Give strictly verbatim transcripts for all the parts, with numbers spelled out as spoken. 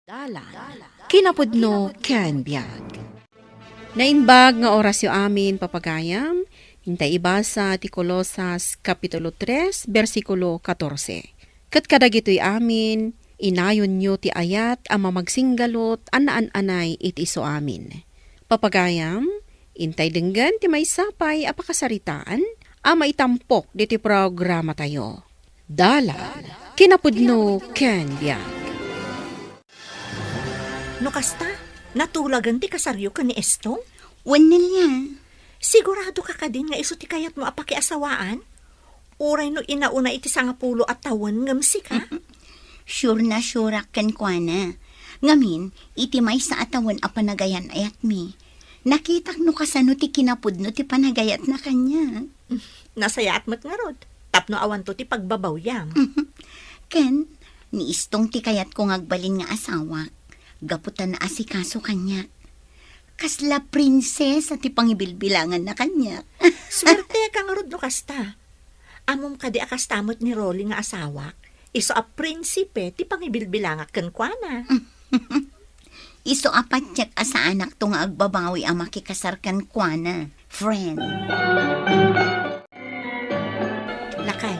Dalan, kinapudno ken biag. Naimbag nga orasyo amin, papagayam. Intay ibasa ti Colosas, Kapitulo tres, bersikulo katorse. Ket kadagitoy amin, inayonyo ti ayat a mamagsinggalot a naan-anay iti isu amin. Papagayam, intay denggen ti maysa pay a pakasaritaan a maitampok ditoy programatayo. Dalan, kinapudno ken biag. No kasta, natulagan ti kasaryo ken ni Estong? Wen, Nelia. Sigurado ka kadin nga isu ti kayatmo a pakiasawaan? Uray no inauna iti sangapulo a tawen ngem sika? Sure na sure ak kenkuana. Ngamin, iti maysa a tawen a panagayan-ayatmi, nakitak no kasano ti kinapudno ti panagayatna kaniak. Nasayaat met ngarud, tapno awanto ti pagbabawyam. Ken, ni Istong ti kayatko nga agbalin nga asawak, gapu ta naasikaso kaniak. Kasla prinsesa ti pangibilbilanganna kaniak. Suerteka ngarud no kasta. Ammom kadi a kasta met ni Rolly nga asawak, isu a prinsipe ti pangibilbilangak kenkuana. Isu a patiek a saanakto nga agbabawi a makikasar kenkuana, friend. Lakay,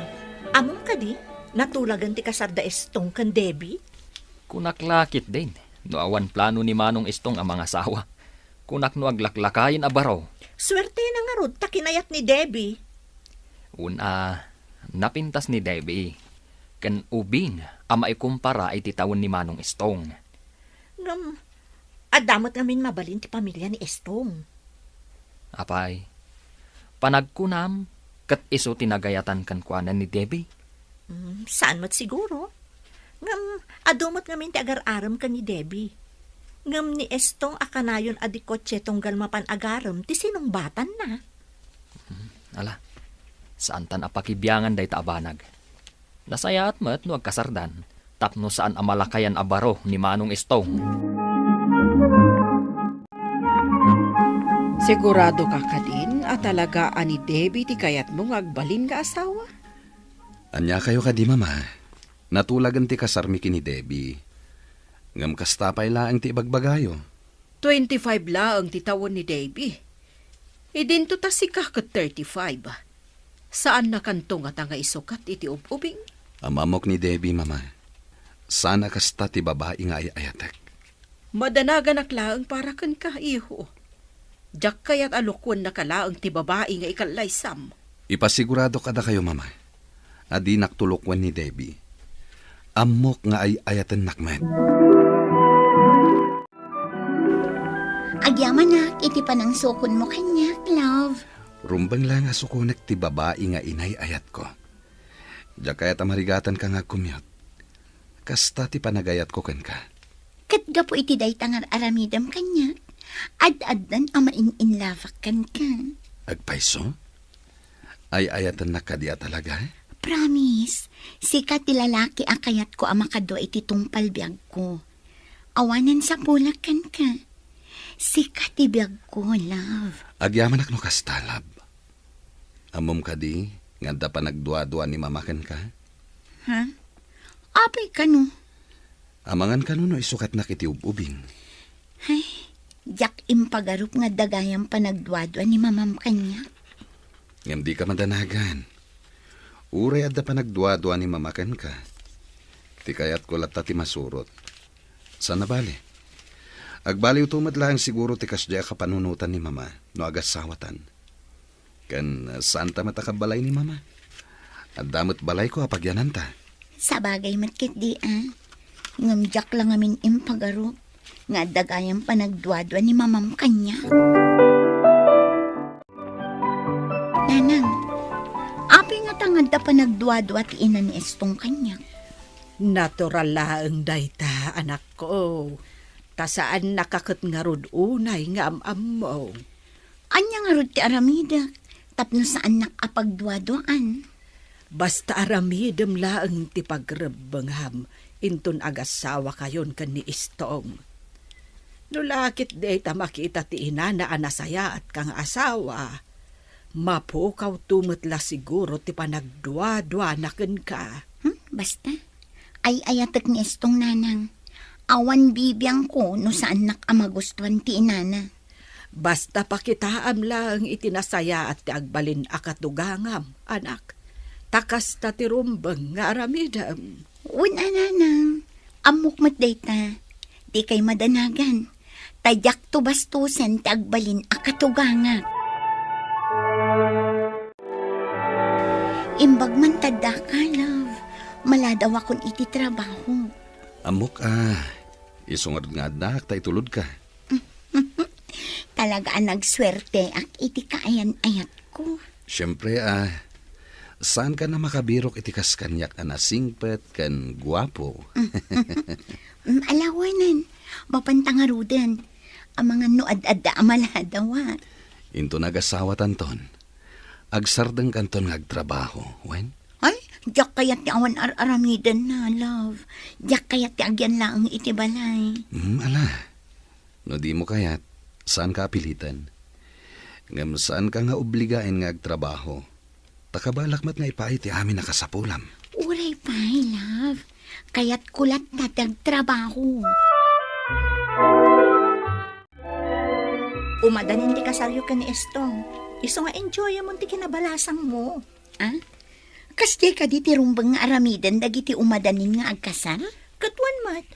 ammom kadi, natulagan ti kasar da Estong ken Debbie? Kunak la ketdin, no awan plano ni Manong Estong a mangasawa. Kunak no aglaklakayen a baro. Suertena ngarud ta kinayat ni Debbie. Wen a, napintas ni Debbie ken ubing a maikumpara iti tawen ni Manong Estong. Ngem, adda met ngamin mabalin ti pamilia ni Estong. Apay, panagkunam, ket isu ti nagayatan kenkuana ni Debbie? Mm, saan met siguro. Ngem, adu met ngamin ti agar-arem ken ni Debbie. Ngem ni Estong a kanayon a di kotse tunggal mapan agarem ti sinungbatanna. Mm, ala, saantan a pakibiangan dayta a banag. Nasayaat met no agkasardan, tapno saan a malakayan a baro ni Manong Estong. Sigurado ka kadin a talaga a ni Debbie ti kayatmo nga agbalin nga asawa? Ania kayo kadi, Mama? Natulagan ti kasarmi ken ni Debbie. Ngem kasta pay laeng ti ibagbagayo. Twenty-five laeng ti tawen ni Debbie. Idinto ta sika ket thirty-five. Saannakanto ngata nga isukat iti ub-ubing? Ammok ni Debbie, Mama. Saan a kasta ti babai nga ay-ayatek. Madanaganak laeng para kenka, iho. Diak kayat a lukuennaka laeng ti babai nga ikallaysam. Ipasigurado kadakayo, Mama, a dinak tulukuen ni Debbie. Ammok nga ay-ayatennak met. Agyamanak iti panangsukonmo kaniak, love. Rumbeng laeng a sukonek ti babai nga inay-ayatko. Diak kayat a marigatanka nga agkumyot. Kasta ti panagayatko kenka. Ket gapu iti dayta nga ar-aramidem kaniak, ad-addan a main-inlove-ak kenka. Agpayso? Ay-ayatennak kadi a talaga? Promise, sika ti lalaki a kayatko a makadua iti tungpal biagko. Awanen sapulak kenka. Sika ti biagko, love. Agyamanak no kasta, love. Ammom kadi nga adda panagduadua ni Mama kenka? Ha? Apay kano? Amangan kano no isukatnak iti ub-ubing? Ay, diak impagarup nga adda gayam panagduadua ni Mamam kaniak. Ngem dika madanagan. Uray adda panagduadua ni Mama kenka, ti kayatko latta ti masurot. Saan a bale? Agbaliwto met laeng siguro ti kasdiay a kapanunotan ni Mama no agasawatan. Ken, ah, saanta met a kabbalay ni Mama? Adda met balayko a pagyananta. Sabagay met ketdi, a. Ngem diak la ngamin impagarup nga adda gayam panagduadua ni Mamam kaniak. Nanang, apay ngata nga adda panagduadua ti ina ni Estong kaniak? Natural laeng dayta, anakko. Ta saannaka ket ngarud unay nga am-ammo. Ania ngarud ti aramidek tapno saannak a pagduaduaan? Basta aramidem laeng ti pagrebbengam inton agasawakayon ken ni Istong. No la ketdi ta makita ti inana a nasayaatka nga asawa, mapukawto met la siguro ti panagduaduana kenka. Hmm, basta. Ay-ayatek ni Estong, nanang. Awan bibiangko no saannak a magustuan ti inana. Basta pakitaam laeng iti nasayaat ti agbalin a katugangam, anak. Ta kasta ti rumbeng nga aramidem. Wen a, nanang, ammok met dayta. Dikay madanagan. Ta diakto bastosen ti agbalin a katugangak. Imbag man ta addaka, love. Maladawakon iti trabaho. Ammok a, isu ngarud nga addaak ta itulodka. Talaga a nagsuerteak iti kaayan-ayatko. Siempre a, saanka a makabirok iti kas kaniak a nasingpet ken guapo. Mm, ala wen, mapanta ngaruden. Amangan no ad-adda a maladawa. Inton agasawatanton, agsardengkanton nga agtrabaho, wen? Ay, diak kayat ti awan ar-aramidenna, love. Diak kayat ti agyan laeng iti balay. Hmm, ala. No dimo kayat, saanka a piliten. Ngem saanka nga obligaen nga agtrabaho. Ta kabalak met nga ipaay ti amin a kasapulam. Uray pay, love. Kayatko latta ti agtrabaho. Umadanin ti kasaryo ken ni Estong. Isu nga enjoyamon ti kinabalasangmo. Ah? Kasdiay kadi ti rumbeng nga aramiden dagiti umadanin nga agkasar? Ket wen met.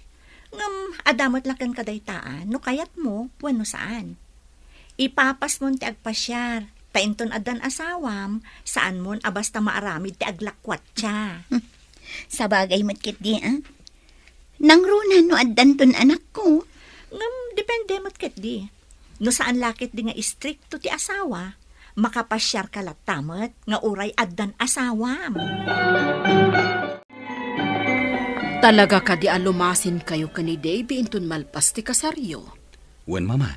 Ngem adda met la kenka dayta, a, no kayatmo wenno saan. Ipapasmon ti agpasiar, ta inton addan asawam, saanmon a basta maaramid ti aglakuatsia. Sabagay met ketdi, a? Nangruna no addanton anakko. Ngem depende met ketdi. No saan la ketdi nga istrikto ti asawa, makapasiarka latta met nga uray addan asawam. Talaga kadi a lumasinkayo ken ni Davy inton malpas ti kasaryo? Wen, Mama.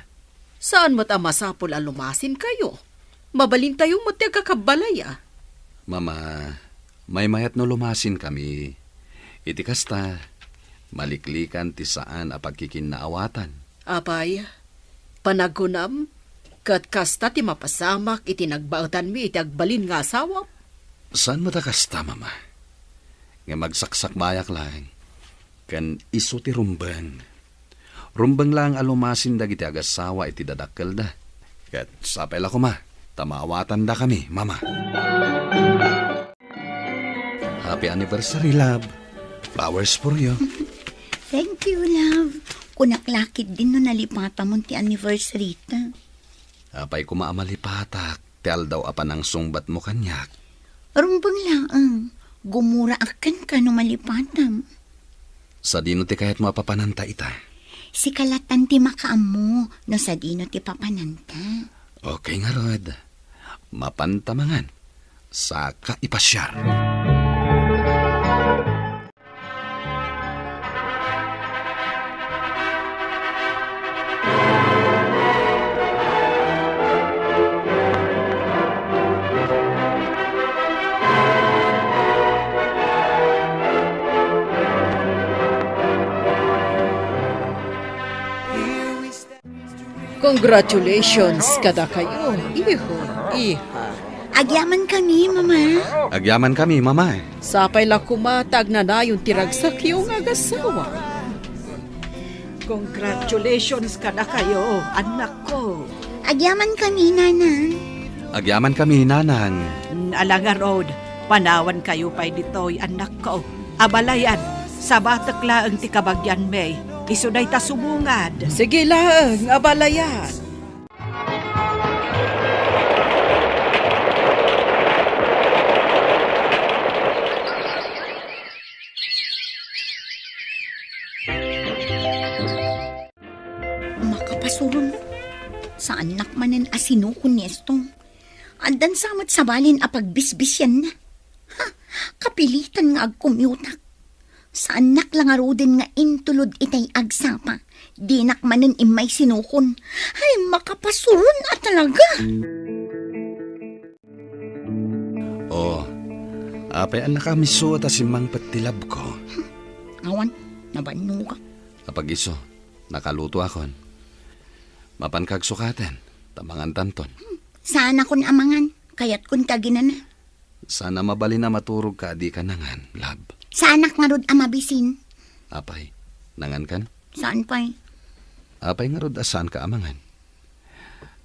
Saan met a masapul a lumasinkayo. Mabalintayo met ti agkakabbalay, a. Mama, maymayat no lumasinkami. Iti kasta, maliklikan ti saan a pagkikinnaawatan. Apay, panagkunam, ket kasta ti mapasamak iti nagbaetanmi iti agbalin nga asawam? Saan met a kasta, Mama. Ngem agsaksakbayak laeng. Ken isu ti rumbeng. Rumbeng laeng a lumasin dagiti agasawa iti dadakkelda. Ket sapay la koma, ta maawatandakami, Mama. Happy anniversary, love. Flowers for you. Thank you, love. Kunak la ketdin no nalipatamon ti anniversary ta. Apay koma a malipatak ti aldaw a panangsungbatmo kaniak? Rumbeng laeng, gumuraak kenka no malipatam. Sadino ti kayatmo a papananta ita? Sika latan ti makaammo no sadino ti papananta. Okay ngarud. Mapanta mangan. Saka ipasiar. Congratulations kadakayo, iho, iha. Agyamankami, Mama. Agyamankami, Mama. Sapay la koma ta agnanayon ti ragsakyo nga agasawa. Congratulations kadakayo, annakko. Agyamankami, Nanang. Agyamankami, Nanang. Mm, ala ngarud, panawankayo pay ditoy, annakko. Abalayan, sabatek laeng ti kabagianmi. Isu dayta subungad. Sige laeng, abalayan. Makapasuron. Saannak manen a sinukon ni Estong. Addan sa met sabali a pagbisbisianna. Ha, kapilitan nga agkumyutak. Saannak la ngaruden nga intulod itay agsapa. Dinak manen immay sinukon. Ay, makapasuron a talaga. Oh, apay a nakamiso ta simmangpet ti labko? Awan, nabannoga. Apag-isu, nakalutoakon. Mapanka agsukaten, ta mangantanton. Saanakon a mangan, kayatkon ti aginana. Saan a mabalin a maturogka a dika nangan, love. Saanak ngarud a mabisin. Apay, nangankan? Saan pay? Apay ngarud a saanka a mangan?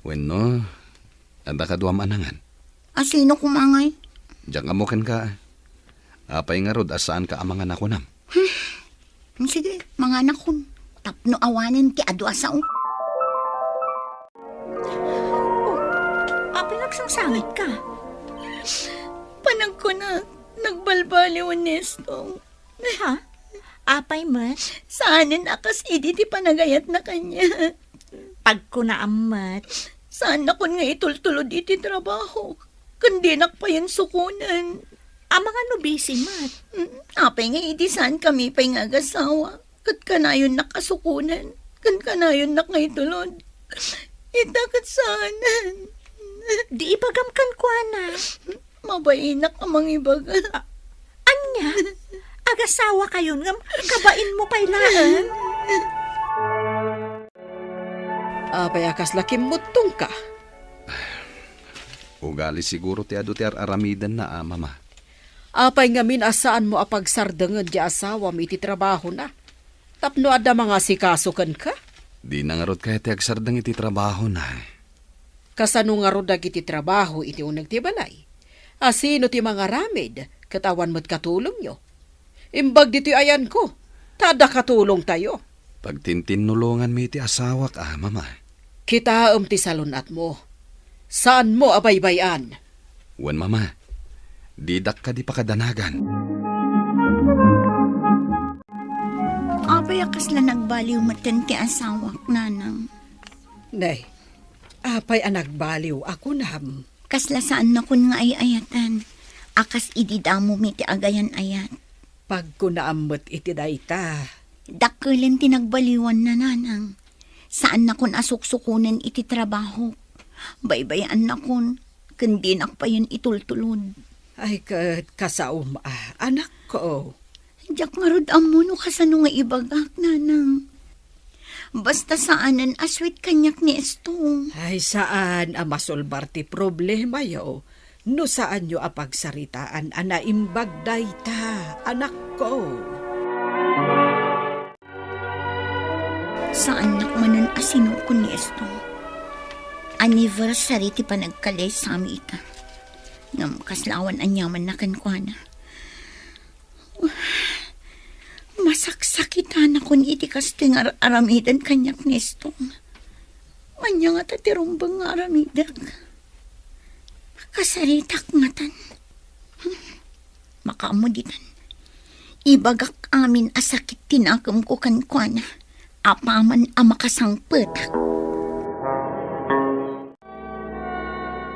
Wenno, adda kaduam a nangan? A sino koma ngay? Diak ammo kenka. Apay ngarud a saanka a mangan a kunam? Hmm, sige, manganakon. Tapno awanen ti adu a sao. Oh, apay nagsangsangitka? Panagkunak, nagbalbaliw ni Estong. Ha? Apay met? Saanen a kas idi ti panagayatna kaniak. Pagkunaam met. Saannakon nga itultulod iti trabaho. Ken dinak payen sukonen. Amangan no busy met. Mm, apay nga idi saankami pay nga agasawa. Ket kanayonnak a sukonen. Ken kanayonnak nga itulod. Ita ket saanen. Di ibagam kenkuana. Mabainak a mangibaga. A-, ania? Agasawakayon ngem kabainmo pay laeng? Apay a kasla kimmuttongka? Ugali siguro ti adu ti ar-aramidenna a, Mama. Apay ngamin a saanmo a pagsardengen ti asawam iti trabahona tapno adda mangasikaso kenka? Dina ngarud kayat ti agsardeng iti trabahona. Kasano ngarud dagiti trabaho iti uneg ti balay? A sino ti mangaramid ket awan met katulongyo? Imbag ditoy ayanko, ta adda katulongtayo. Pagtintinnulonganmi ti asawak a, Mama. Kitaem ti salun-atmo. Saanmo a baybay-an. Wen, Mama, didak kadi pakadanagan. Apay a kasla nagbaliw metten ti asawak, Nanang? Nay, apay a nagbaliw a kunam? Kasla saannakon nga ay-ayatan a kas idi damomi ti agayan-ayat. Pagkunaam met iti dayta. Dakkelen ti nagbaliwanna, Nanang. Saannakon a suksukonen iti trabahok. Baybay-annakon, ken dinak payen itultulod. Ay, ket kasaom a, anakko. Diak ngarud ammo no kasano nga ibagak, Nanang. Basta saanen a sweet kaniak ni Estong. Ay, saan a masolbar ti problemayo no saanyo a pagsaritaan a naimbag dayta, anakko. Saannak manen a sinukon ni Estong. Anniversary ti panagkalaysami ita. Ngem kasla awan aniamanna kenkuana. Masaksakitanakon iti kastoy nga ar-, aramiden kaniak ni Estong. Ania ngata ti rumbeng nga aramidek? Kasaritak ngatan. Makaammo ditan. Ibagak amin a sakit ti nakemko kenkuana apaman a makasangpetak.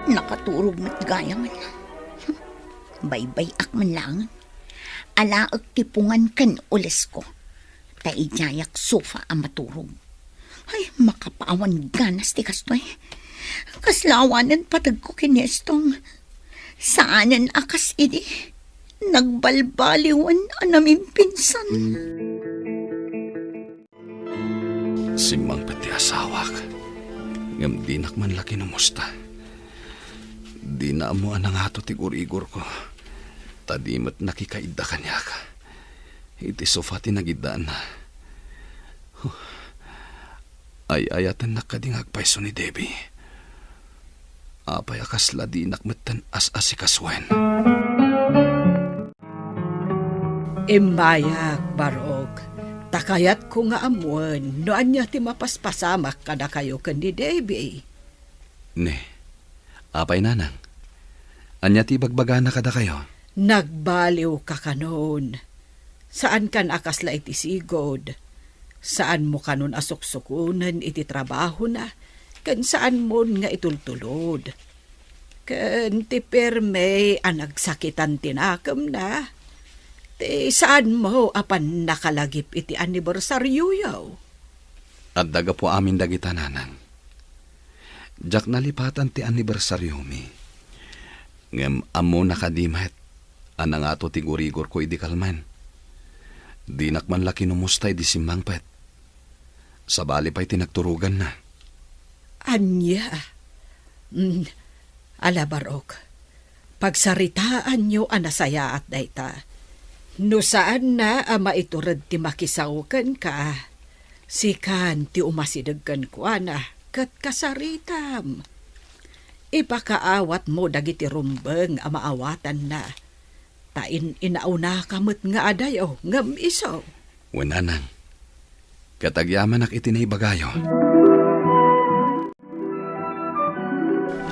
Nakaturog met gayamen. Baybay-ak man laengen. Alaek ti pungan ken ulesko. Ta idiayak sofa a maturog. Ay, makapaawan ganas ti kastoy. Kasla awanen pategko ken ni Estong. Saanen a kas idi nagbalbaliwen a namimpinsan. Simmangpet ti asawak, ngem dinak man la kinumusta. Dina ammo a nangato ti gurigorko, ta di met nakikaidda kaniak. Iti sofa ti nagiddaanna. Huh. Ay-ayatennak kadi nga agpayso ni Debbie. Apay a kasla dinak metten as-asikasuen? Immayak, Barok, ta kayatko nga ammoen no ania ti mapaspasamak kadakayo ken ni Debbie. Ne, apay, Nanang? Ania ti ibagbagana kadakayo? Nagbaliwka kanon. Saankan a kasla iti sigud. Saanmo kanon a suksukonen iti trabahona, ken saanmon nga itultulod. Ken ti perme a nagsakitan ti nakemna, ti saanmo a pannakalagip iti annibersarioyo. Adda gapu amin dagita, Nanang. Diak nalipatan ti annibersariomi. Ngem ammona kadi met a nangato ti gurigorko idi kalman. Dinak man la kinumusta idi simmangpet. Sabali pay ti nagturoganna. Ania? Mm, ala, Barok. Pagsaritaanyo a nasayaat dayta. No saanna a maitured ti makisao kenka, Sikan ti umasideg kenkuana ket kasaritam. Ipakaawatmo dagiti rumbeng a maawatanna, ta in-inaunaka met nga adayo ngem isu. Wen, nanang, ket agyamanak iti naibagayo.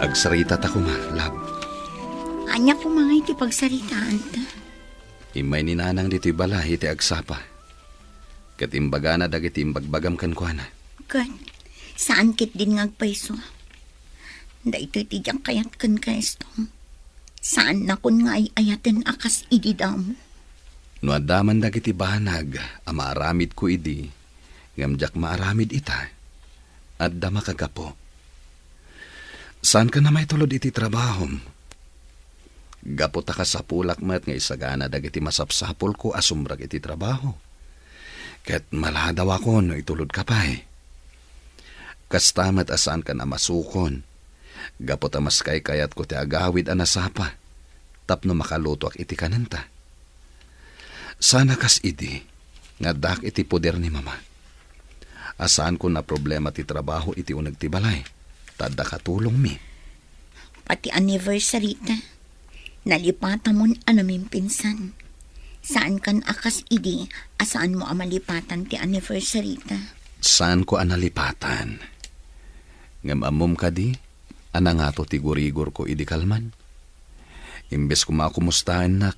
Agsaritata koma, love. Ania koma ngay ti pagsaritaanta? Immay ni nanang ditoy balay iti agsapa. Ket imbagana dagiti imbagbagam kenkuana. Ket saan ketdin nga agpayso. Daytoy ti diak kayat kenka, Estong. Saannakon nga ay-ayaten a kas idi damo. No adda man dagiti banag a maaramidko idi, ngem diak maaramid ita, adda makagapu. Saanka a maitulod iti trabahom. Gapu ta kasapulak met nga isagana dagiti masapsapulko a sumrek iti trabaho. Ket maladawakon no itulodka pay. Kasta met a saanka a masukon, gapu ta mas kaykayatko ti agawid a nasapa tapno makalutoak iti kanenta. Saan a kas idi nga addaak iti poder ni Mama. A saanko a problema ti trabaho iti uneg ti balay, ta adda katulongmi. Pati anniversary ta, nalipatamon a namimpinsan. Saankan a kas idi a saanmo a malipatan ti anniversary ta. Saanko a nalipatan. Ngem ammom kadi a nangato ti gurigorko idi kalman? Imbes koma a kumustaennak,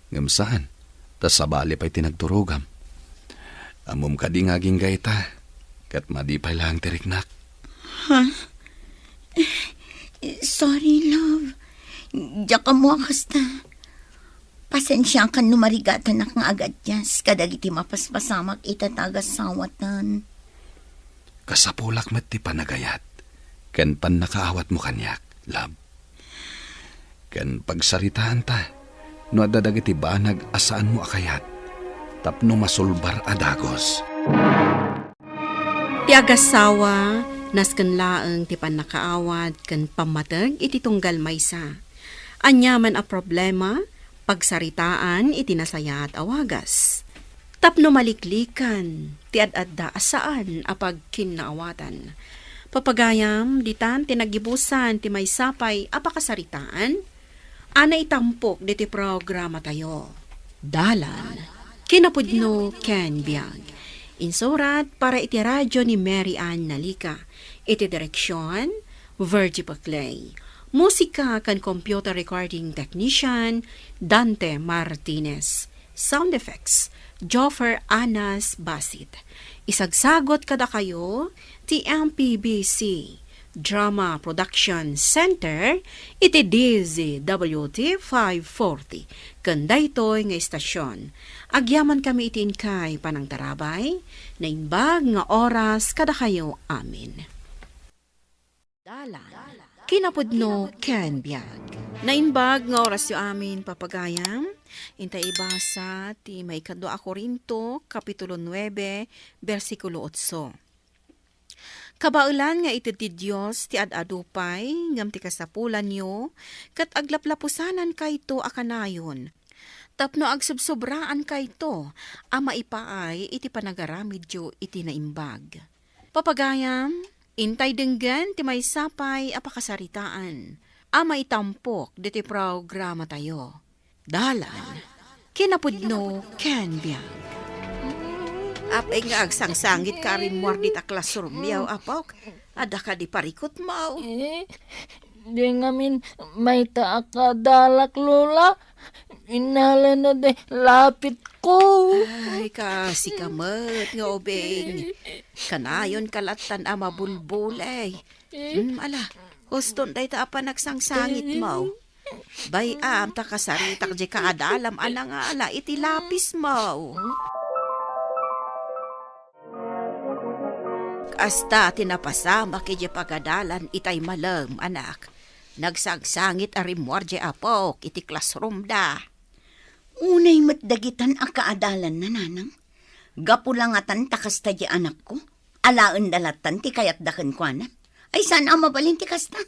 ngem saan, ta sabali pay ti nagturogam. Ammom kadi nga agingga ita, ket madi pay laeng ti riknak. Ha? Sorry, love. Diak ammo a kasta. Pasensiakan no marigatanak nga agadias kadagiti mapaspasamak ita ta agasawatan. Kasapulak met ti panagayat ken pannakaawatmo kaniak, love. Ken pagsaritaanta no adda dagiti banag a saanmo a kayat tapno masulbar a dagus. Ti agasawa, nasken laeng ti pannakaawat ken pammateg iti tunggal maysa. Aniaman a problema, pagsaritaan iti nasayaat a wagas. Tapno maliklikan ti ad-adda a saan a pagkinnaawatan. Papagayam, ditan ti nagibusan ti maysa pay a pakasaritaan a naitampok ditoy programatayo. Dalan, kinapudno ken biag. Insurat para iti radyo ni Mary Ann Nalica. Iti direksion, Virgie Paclay. Musika ken computer recording technician, Dante Martinez. Sound effects, Joffer Anas Basit. Isagsagot kadakayo ti M P B C Drama Production Center iti D Z W T five forty. Ken daytoy nga istasyon, agyamankami iti inkay panangtarabay, naimbag nga oras kadakayo amin. Dalan, kinapudno ken biag. Naimbag nga orasyo amin, papagayam. Intay ibasa ti maikadua a Corinto, Kapitulo nuebe, bersikulo otso. Kabaelan nga ited ti Dios ti ad-adu pay, ngem ti kasapulanyo, ket aglaplapusanankayto a kanayon, tapno agsubsobraankayto a maipaay iti panagaramidyo iti naimbag. Papagayam, intay denggen ti maysa pay a pakasaritaan a maitampok ditoy programatayo. Dalan, kinapudno ken biag. Apay nga agsangsangit ka a rimmuar dita classroom-yo, apok? Adda kadi parikutmo? Eh, di ngamin mayta a kadalak, Lola. Inalana day lapitko. Ay, kasika met nga ubing. Kanayonka lattan a mabulbulay. Hmm, ala, huston dayta a panagsangsangitmo. Bay-am ta kasaritak diay kaadalam a nangala iti lapismo. Kasta ti napasamak idiay pagadalan itay malem, anak. Nagsangsangit a rimmuar diay apok iti classroom-da. Unay met dagitan a kaadalanna, nanang. Gapu la ngatan ta kasta diay anakko, alaenda lattan ti kayatda kenkuana. Ay, saan a mabalin ti kasta?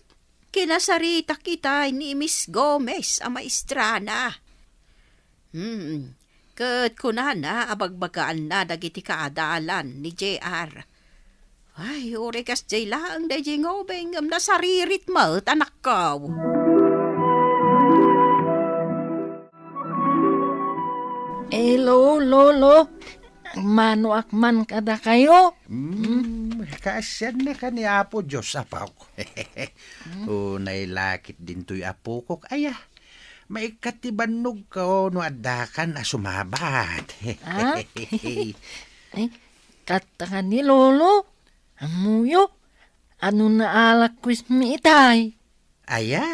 Kinasaritak itay ni Miss Gomez a maestrana. Hmm, Ket kunana a bagbagaanna dagiti kaadalan ni J R. Ay, uray kasdiay laeng daydiay nga ubing, ngem nasaririt met, anakko. Hello, Lolo. Manoak man kadakayo? Hmm, kaasianna ka ni Apo Dios, apok. Unay lakit dintoy apokok, aya. Maikkat ti bannogko no addakan a sumabat. Ah? Ay, katta ka ni Lolo? Ammoyo? Ano naalak wismi itay? Aya?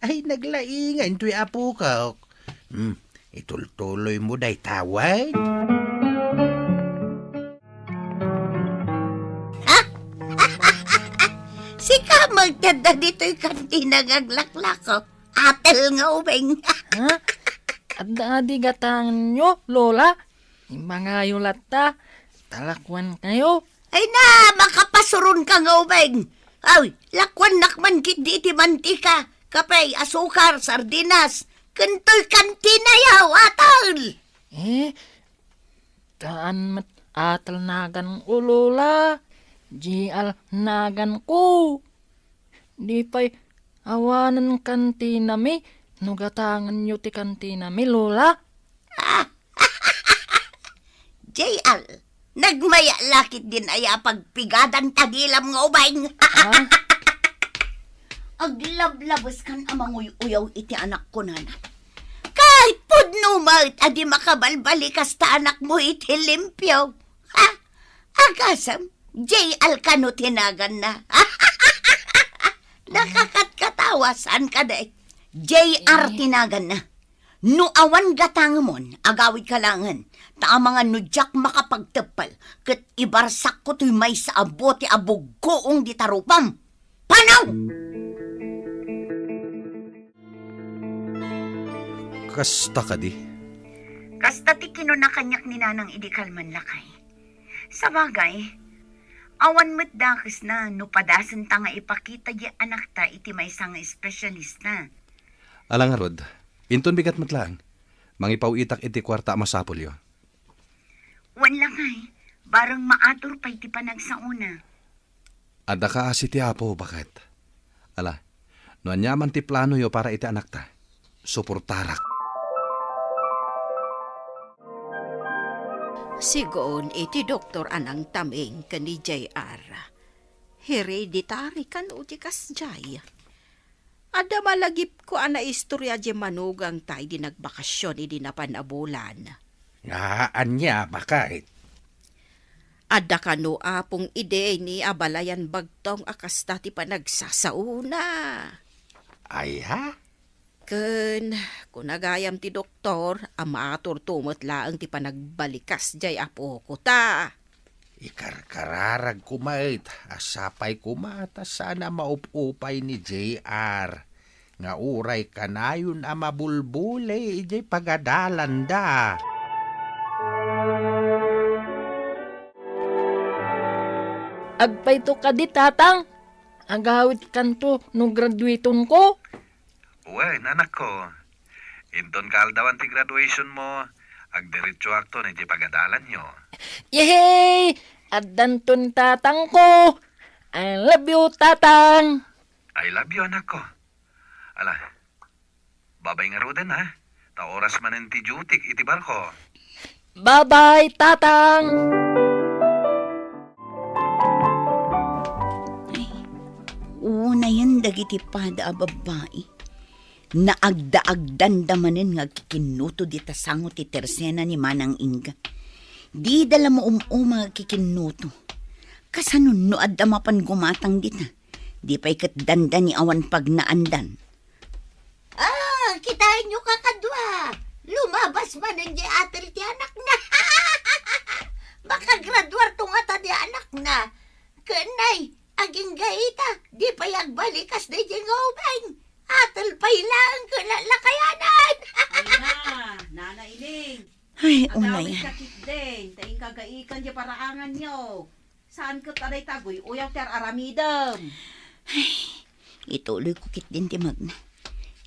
Ay, naglaingan toy apokok. Hmm, itultuloy mo dayta wen. Sika met ti adda ditoy kantina nga aglaklako. Atel nga ubing. Ha? Adda adi gatangenyo, Lola? Imangayo latta, talakuan kayo. Ay na, makapasuron ka nga ubing. Aw, lakuannak man ketdi iti mantika, kape, asukar, sardinas, ken toy kantina yaw, atel. Eh, haan met atel nagan-o, Lola. J R naganko. Di pay awanen kantinami no gatangenyo ti kantinami, Lola? J R, nagmaya lakit din aya pagpigadan ta dilam nga ubing. Ah? Aglablabeskan a manguy-uyaw iti anakko, nana. Kahit pudno met a di makabalbalikas ta anakmo iti limpio. Ha? Agasem, J R kano ti naganna? Nakakatkatawa, saan ka, day? J R ti naganna. No awan gatangemon, agawidka laengen, ta amangan no diak makapagteppel, ket ibarsakko toy maysa a bote a buggoong dita rupam. Panaw! Kasta kadi? Kasta ti kinuna kaniak ni Nanang idi kalman, lakay. Sabagay, awan met dakesna no padasenta nga ipakita ti anakta iti maysa nga espesyalista. Ala ngarud, inton bigat met laeng, mangipaw-itak iti kuarta a masapulyo. Wen, lakay, bareng maatur pay ti panagsaona. Adda kaasi ti Apo, baket. Ala, no aniaman ti planoyo para iti anakta, suportarak. Sigun iti doktor a nangtaming ken ni J R, hereditary kano ti kasdiay? Adda malagipko a naistorya diay manugangta idi nagbakasyon idi napan a bulan. Nga ania, baket? Adda kano apong idi ni abalayan bagtong a kasta ti panagsasaona? Aya? Ken, kuna gayam ti doktor, a maaturto met laeng ti panagbalikas diay apoko ta. Ikarkararagko met a sapay koma ta saan a maup-upay ni J R nga uray kanayon a mabulbuli idiay pagadalanda. Agpayto kadi, Tatang? Agawidkanto no graduationko? Wen, anakko. Inton kaaldawan ti graduation mo, agdiretsoakton iti pagadalanyo. Yehey! Addanto ni tatangko! I love you, Tatang! I love you, anakko. Ala, babay ngaruden, ha? Ta oras manen ti duty iti barko. Babay, Tatang! Ay, unayen dagiti pada a babbai. Naagda-agdanda manen nga agkikinnuto dita sango ti tersena ni Manang Inga. Dida la maum-uma nga agkikinnuto. Kasano no adda mapan gumatang dita? Di pay ket dandani awan pagnaandan. Ah, kitaenyo, kakadua. Lumabas manen diay atel ti anakna. Makagraduar to ngata ti anakna. Ken nay, agingga ita, di pay agbalikas daydiay nga ubing. Atel pay laeng ken lakayanan. Ay na, Nana Ining. Ay, unay. Agawid ka ketdin, ta inka gaikan diay paraanganyo. Saan ket a dayta guy-uyaw ti ar-aramidem? Ay, ituloyko ketdin ti magna.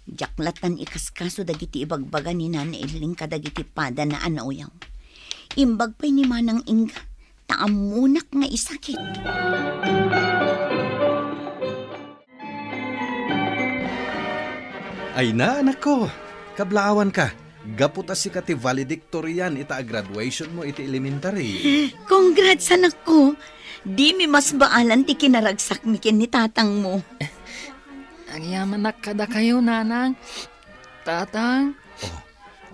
Diak lattan ikaskaso dagiti ibagbaga ni Nana Iling kadagiti padana a nauyaw. Imbag pay ni Manang Inga, ta ammonak nga isakit. Ay na, anakko, kablaawanka. Gapu ta sika ti valedictorian ita a graduation mo iti elementary. Congrats, anakko. Dimi masbaalan ti kinaragsakmi ken ni tatangmo. Agyamanak kadakayo, nanang. Tatang. Oh,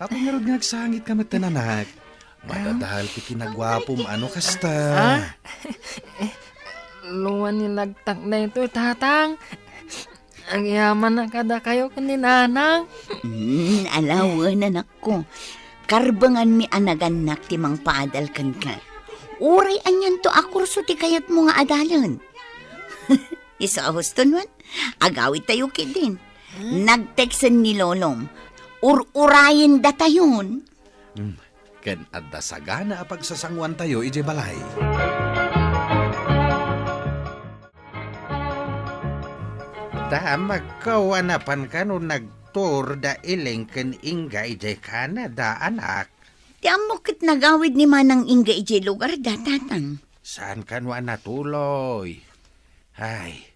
apay ngarud nga agsangit ka met, anak? Madadael ti kinaguapom, ano kasta? Ah? Eh, luan ni lagtak daytoy, tatang. Agyamanak kadakayo ken ni nanang. Mm, ala wen, anakko. Karbenganmi a nagannak ti mangpaadal kenka. Uray anianto a kurso ti kayatmo nga adalen? Isu a husto, wen? Agawidtayo ketdin. Hmm? Nagteksen ni Lolom. Ur-urayendatayon. Hmm. Ken adda sagana a pagsasangoantayo idiay balay. Damagko a napanka no nagtour da Iling ken Inga idiay Canada, anak. Ti ammok ket nagawid ni Manang Inga idiay lugarda, tatang. Saan kano a natuloy? Ay,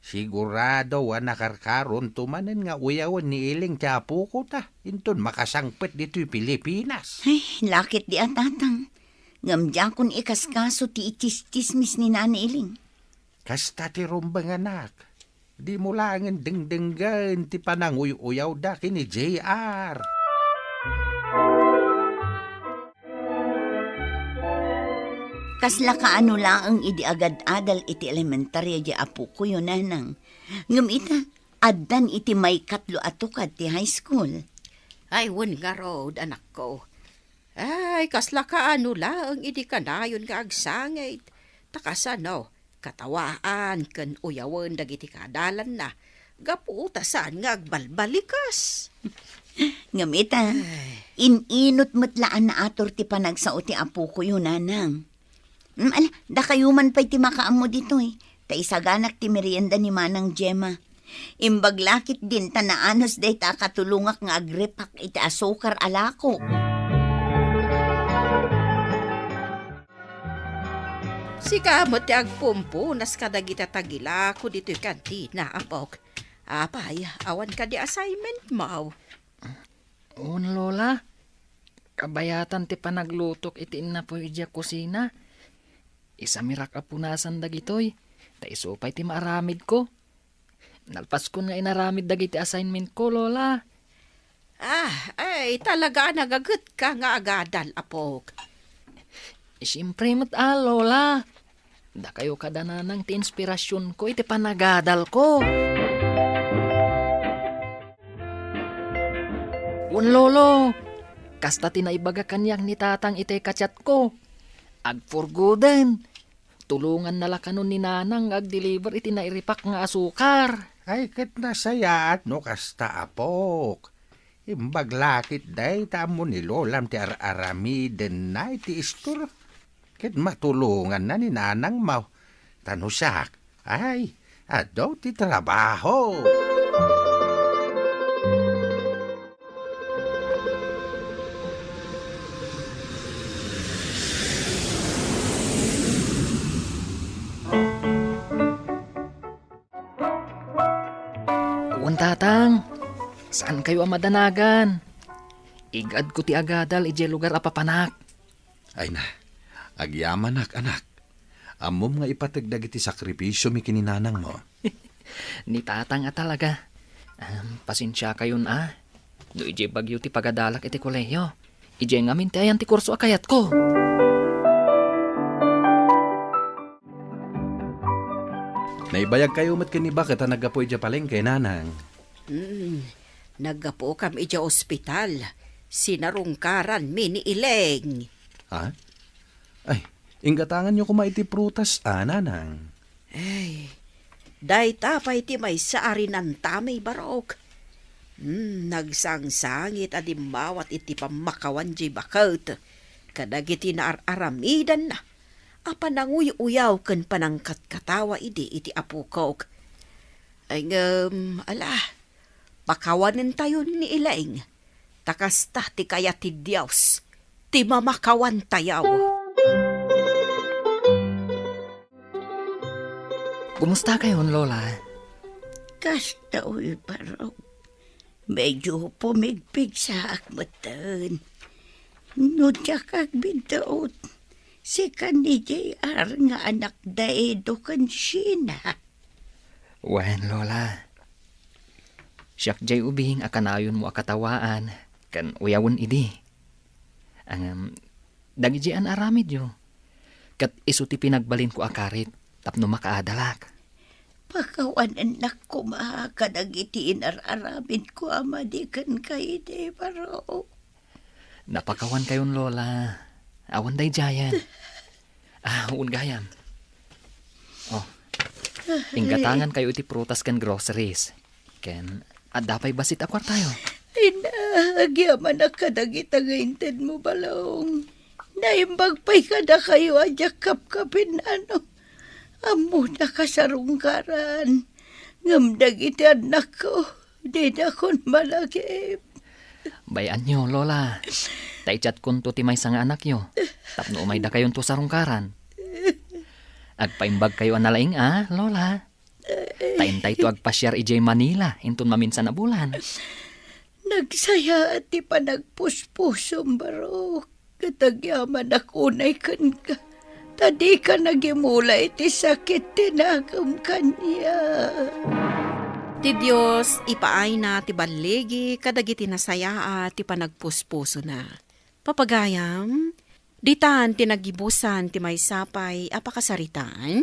sigurado a nakarkaronto manen nga uyawen ni Iling ti apoko ta, inton makasangpet ditoy Pilipinas. Ay, laketdi a, tatang. Ngem diakon ikaskaso ti itsistsismis ni Nana Iling. Kasta ti rumbeng, anak. Dimo laengen dengdenggen ti pananguy-uyawda ken ni J R. Kasla kaano laeng idi agad-adal iti elementarya di apokoyo, nanang. Ngem ita, addan iti maikatlo a tukad ti high school. Ay, wen ngarud, anakko. Ay, kasla kaano laeng idi kanayon nga agsangit. Ta kasano, katawaan ken uyawen dagiti kaadalanna, gapu ta saan nga agbalbalikas. Ngem ita, ay, in-inut met la a naatur ti panagsao ti apokoyo, nanang. Mm, ala, dakayo man pay ti makaammo ditoy, ta isaganak ti merienda ni Manang Gemma. Imbag la ketdin ta naanus dayta a katulongak nga agripak iti asukar a lako. Sika met ti agpumpunas kadagiti tagilako ditoy kantina, apok. Apay, awan kadi assignment mo? Wen, Lola. Kabayatan ti panaglutok iti innapoy idiay kusina. Isamirak a punasan dagitoy, ta isu pay ti maaramidko. Nalpaskon nga inaramid dagiti assignmentko, Lola. Ah, ay, talaga a nagagetka nga agadal, apok. Siempre met a, Lola. Dakayo kada nanang ti inspirasionko iti panagadalko. Wen, Lolo, kasta ti naibaga kaniak ni Tatang iti kachatko. Agpurgoden. Tulonganna la kanon ni Nanang nga agdeliver iti nairipak nga asukar. Ay, ket nasayaat no kasta, apok. Imbag la ketdi ta ammo ni Lolam ti ar-aramidenna iti istor. Ket matulonganna ni Nanang mo. Ta no siak, ay, adu ti trabaho. Wen, Tatang, saankayo a madanagan. Ig-adko ti agadal idiay lugar a papanak. Ay na, agyamanak, anak. Ammom nga ipateg dagiti sakripisiomi ken ni Nanangmo. Ni Tatang a talaga. Am, pasensiakayon a. No idiay Baguio ti pagadalak iti kolehiyo, idiay ngamin ti ayan ti kurso a kayatko. Naibayagkayo met ken ni Baket a naggapu idiay palengke, Nanang. Mm, naggapukam idiay ospital. Sinarungkaranmi ni Ileng. Ha? Ay, inggatanganyo koma iti prutas a, Nanang. Ay, dayta pay ti maysa a rinantami, barok. Hmm, nagsangsangit a dimmawat iti pammakawan diay Baket kadagiti naar-aramidanna a pananguy-uyaw ken panangkatkatawa idi iti apukok. Ay ngem, ala, Pakawanentayon ni Ileng, ta kasta ti kayat ti Dios, ti mamakawantayo. Kumusta kayon, Lola? Kasta, uy, Barok. Medyo pumigpigsaak metten. No diak agbidduot, sika ni J R nga anak da Edo ken Sheena. Wen, Lola. Siak jay ubing a kanayonmo a katawaan ken uyawen idi. Ngem, dagidiay an-aramidyo, ket isu ti pinagbalinko a karit tapno makaadalak. Pakawanennak koma kadagiti inar-aramidko a madi kenka idi, Barok. Napakawankayon, Lola. Awan daydiayen. Ah, wen gayam. Oh, inggatangankayo iti prutas ken groceries. Ken, adda pay bassit a kuartayo? Ay na, agyamanak kadagita nga intedmo, Balong. Naimbag pay kadakayo a diak kapkapin, ano. Ammona kasarungkaran. Ngem dagiti annakko, dinakon malagip. Bay-anyo, Lola. Ta i-chatkonto ti maysa nga anakyo tapno umaydakayonto sarungkaran. Agpaimbagkayo a nalaing a, Lola. Ta intayto agpasiar idiay Manila inton maminsan a bulan. Nagsayaat ti panagpuspusom, Barok, ket agyamanak unay kenka, ta dika nagimula iti sakit ti nakem kaniak. Ti Dios ipaayna ti balligi kadagiti nasayaat ti panagpuspusona. Papagayam, ditan ti nagibusan ti maysa pay a pakasaritaan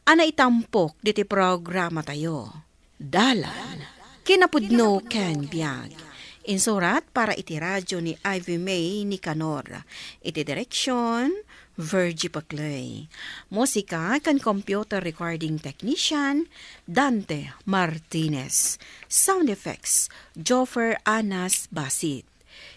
a naitampok diti programatayo. Dalan, kinapudno ken biag. Insurat para iti radyo ni Ivy May Nicanor. Iti direksyon, Virgie Paclay. Musika ken computer recording technician, Dante Martinez. Sound effects, Joffer Anas Basit.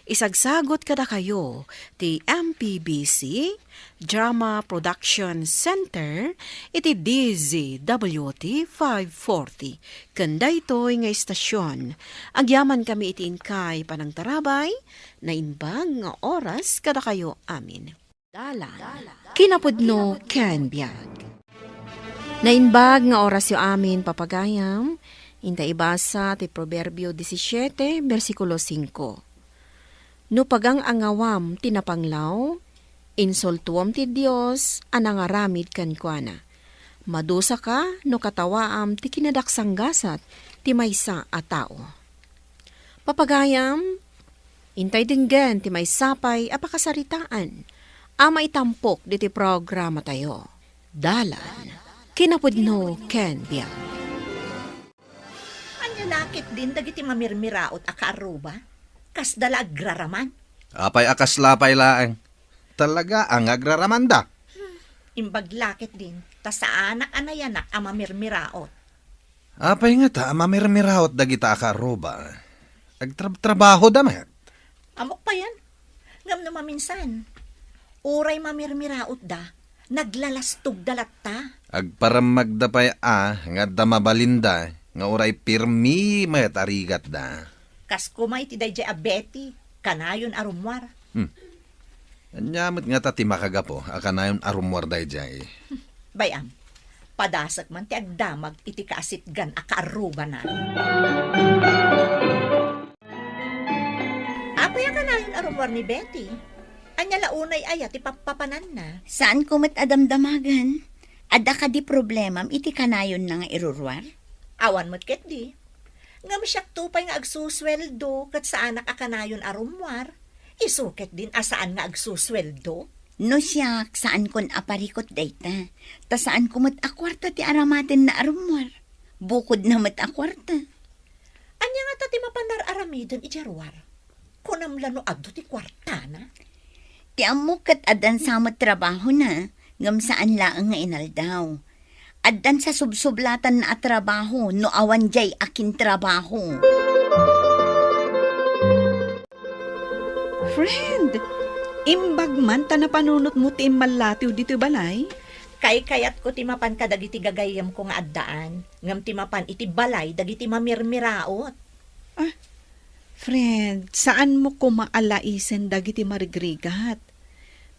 Isagsagut kadakayo ti M P B C Drama Production Center iti D Z W T five forty. Ken daytoy nga istasyon, agyamankami iti inkay panangtarabay, naimbag nga oras kadakayo amin. Dalan, kinapudno ken biag. Naimbag nga orasyo amin, papagayam, inta ibasa ti Proverbio disisiete, bersikulo singko. No pagang-angawam ti napanglaw, insultuam ti Dios a nangaramid kenkuana. Madusaka no katawaam ti kinadaksanggasat ti maysa a tao. Papagayam, intay denggen ti maysa pay a pakasaritaan a maitampok diti programatayo. Dalan, kinapudno ken biag. Ania la ketdin dagiti mamirmiraot a kaarruba? Kasda la agraraman? Apay a kasla pay laeng? Talaga a nga agraramanda. Imbag la ketdin, ta saanak a nayanak a mamirmiraot. Apay ngata a mamirmiraot dagita a kaarruba? Agtrab-trabahoda met. Ammok payen. Ngem no maminsan, uray mamirmiraotda, naglalastogda latta. Agparemmegda pay a nga adda mabalinda nga uray pirmi met a rigatda. Kas koma iti daydiay a Betty, kanayon a rummuar. Hmm. Ania met ngata ti makagapu a kanayon a rummuar daydiay? Bay-am, padasek man ti agdamag iti kaasitgan a kaarrubana. Apay a kanayon a rummuar ni Betty? Ania la unay aya ti pappapananna? Saanko met a damdamagen. Adda kadi problemam iti kanayonna nga iruruar? Awan met ketdi. Ngem siakto pay nga agsusueldo ket saanak a kanayon a rummuar. Isu ketdin a saan nga agsusueldo. No siak, saankon a parikut dayta. Ta saanko met a kuarta ti aramatenna a rummuar. Bukodna met a kuarta. Ania ngata ti mapan ar-aramiden idiay ruar? Kunam la no adu ti kuartana? Ti ammok ket addan sa met trabahona, ngem saan laeng nga inaldaw. Addan sa subsublatanna a trabaho no awan diay akintrabaho. Friend, imbag man ta napanunotmo ti immallatiw ditoy balay? Kaykayatko ti mapan kadagiti gagayyemko nga addaan, ngem ti mapan iti balay dagiti mamirmiraot. Ah, friend, saanmo koma a laisen dagiti marigrigat.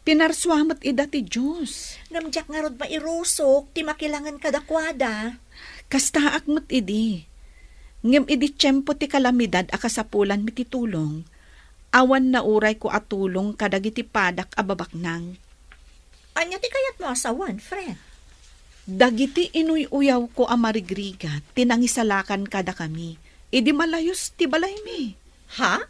Pinarsua met ida ti Dios. Ngem diak ngarud mairusok ti makilangen kadakuada. Kastaak met idi. Ngem idi tiempo ti kalamidad a kasapulanmi ti tulong, awan naurayko a tulong kadagiti padak a babaknang. Ania ti kayatmo a sawen, friend? Dagiti inuy-uyawko a marigrigat ti nangisalakan kadakami idi malayos ti balaymi. Ha?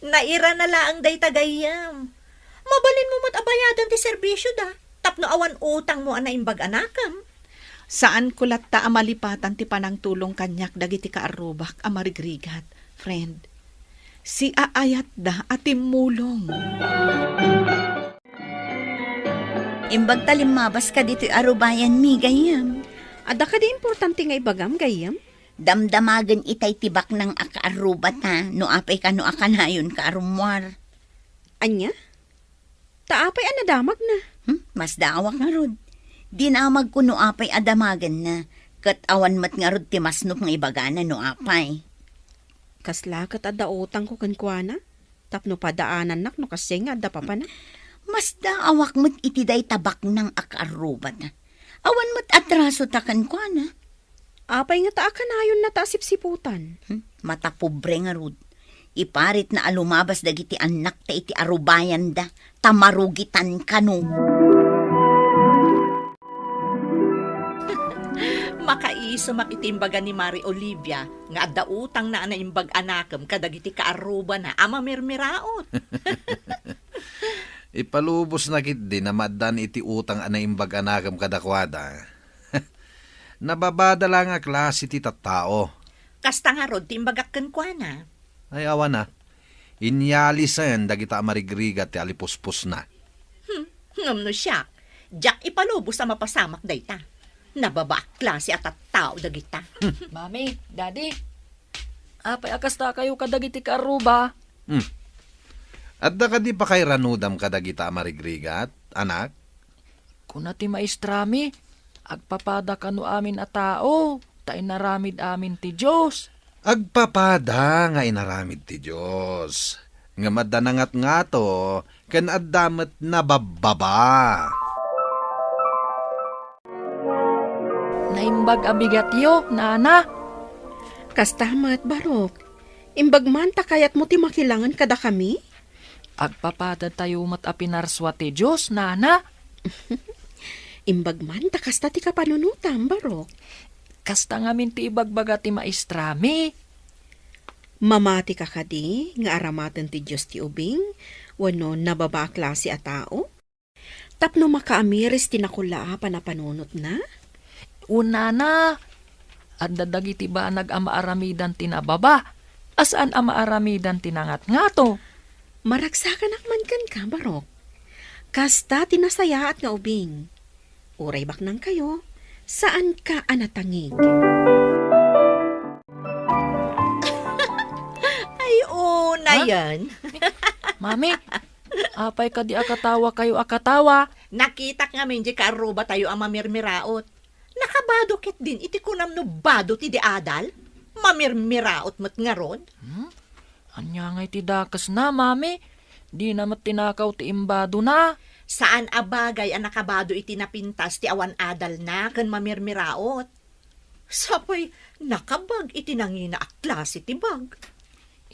Nairana laeng dayta gayyem. Mabalinmo met a bayadan ti serbisioda tapno awan utangmo a naimbag a nakem. Saanko latta a malipatan ti panangtulong kaniak dagiti kaarrubak a marigrigat, friend. Siaayatda a timmulong. Imbagta limmabas kaditoy arubayanmi, gayyem. Adda kadi importante nga ibagam, gayyem? Damdamagen itay ti baknang a kaarrubata no apay kano a kanayonka a rummuar. Ania? Ta apay a nadamagna? Hmm, masdaawak ngarud. Dinamagko no apay a damagenna, ket awan met ngarud ti masnop nga ibagana no apay. Kasla ket adda utangko kenkuana? Tapno padaanannak no kasdiay nga adda papana. Masdaawak met iti dayta baknang a kaarrubata. Awan met atrasota kenkuana. Apay ngata a kanayonnata a sipsiputan? Hmm, matapobre ngarud. Iparitna a lumabas dagiti annakta iti arubayanda, ta marugitan kano. Makaisumak iti imbaga ni Mari Olivia nga adda utangna a naimbag a nakem kadagiti kaarrubana a mamirmiraot. Ipalubosna ketdi a maaddaan iti utang a naimbag a nakem kadakuada. Nababada la nga klase ti tattao. Kasta ngarud ti imbagak kenkuana. Ay, awan a. Inyalisen dagita a marigrigat ti alipusposna. Hmm, ngem no siak, diak ipalubos a mapasamak dayta. Nababa a klase a tattao dagita. Mami, Daddy, apay a kastakayo kadagiti kaarruba? Hmm. Adda kadi pakairanudam kadagita a marigrigat, anak? Kuna ti maestrami, agpapada kano amin a tao, ta inaramid amin ti Dios. Agpapada nga inaramid ti Dios, ngem adda nangatngato ken adda met nababbaba. Naimbag a bigatyo, nana. Kasta met, Barok. Imbag man ta kayatmo ti makilangen kadakami? Agpapadatayo met a pinarsua ti Dios, nana. Imbag man ta kasta ti kapanunotam, Barok. Kasta ngamin ti ibagbaga ti maestrami. Mamatika kadi nga aramaten ti Dios ti ubing wenno nababa a klase a tao? Tapno makaamiris ti nakulla a panapanunotna? Unana, adda dagiti banag a maaramidan ti nababa, a saan a maaramidan ti nangatngato. Maragsakanak man kenka, Barok. Kasta ti nasayaat nga ubing. Uray baknangkayo, saanka a natangig. Ay, una Ha? yan. Mami, apay kadi a katawakayo a katawa? Nakitak ngamin di kaarrubatayo a mamirmiraot. Nakabado ketdin iti kunam no bado ti di adal? Mamirmiraot met ngarud? Hmm? Ania ngay ti dakesna, Mami? Dina met tinakaw ti imbadona. Saan a bagay a nakabado iti napintas ti awan adalna ken mamirmiraot. Sapay nakabag iti nangina a klase ti bag.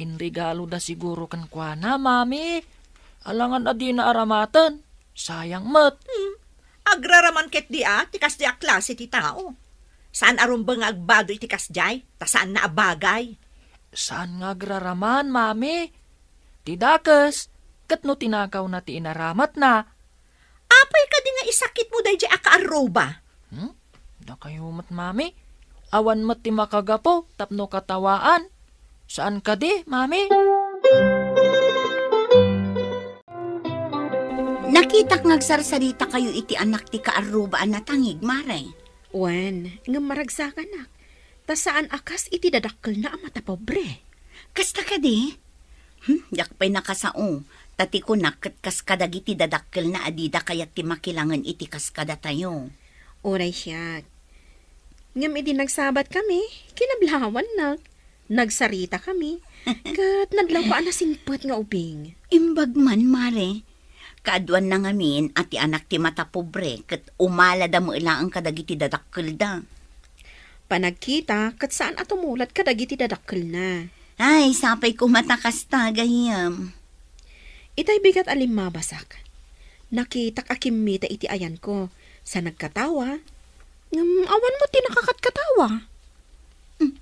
Inregaloda siguro kenkuana, Mami. Alangan a dina aramaten. Sayang met. Hmm. Agraraman ketdi a ti kasdi a klase ti tao. Saan a rumbeng nga agbado iti kasdiay, ta saanna a bagay. Saan nga agraraman, Mami. Ti dakes, ket no tinakawna ti inaramatna. Apay kadi nga isakitmo daydiay a kaarruba? Hmm? Dakayo met, Mami. Awan met ti makagapu tapno katawaan. Saan kadi, Mami? Nakitak nga agsarsaritakayo iti anak ti kaarruba a natangig, Mare. Wen, ngem maragsakanak. Ta saan a kas iti dadakkelna a matapobre. Kasta kadi? Hmm, diak pay nakasao. Ta ti kunak ket kas kadagiti dadakkelna a dida kayat ti makilangen iti kas kadatayo. Uray siak. Ngem idi nagsabat kami, kinablawannak. Nagsaritakami, ket nadlawko a nasingpet nga ubing. Imbag man, Mare. Kaaduanna ngamin a ti anak ti matapobre ket umalada met laeng kadagiti dadakkelda. Panagkita ket saan a tumulat kadagiti dadakkelna. Ay, sapay koma ta kasta, gayyem. Itay bigat a limmabasak. Nakitak a kimmita iti ayanko. Sa nagkatawa, ngem awan met ti nakakatkatawa. Hmm,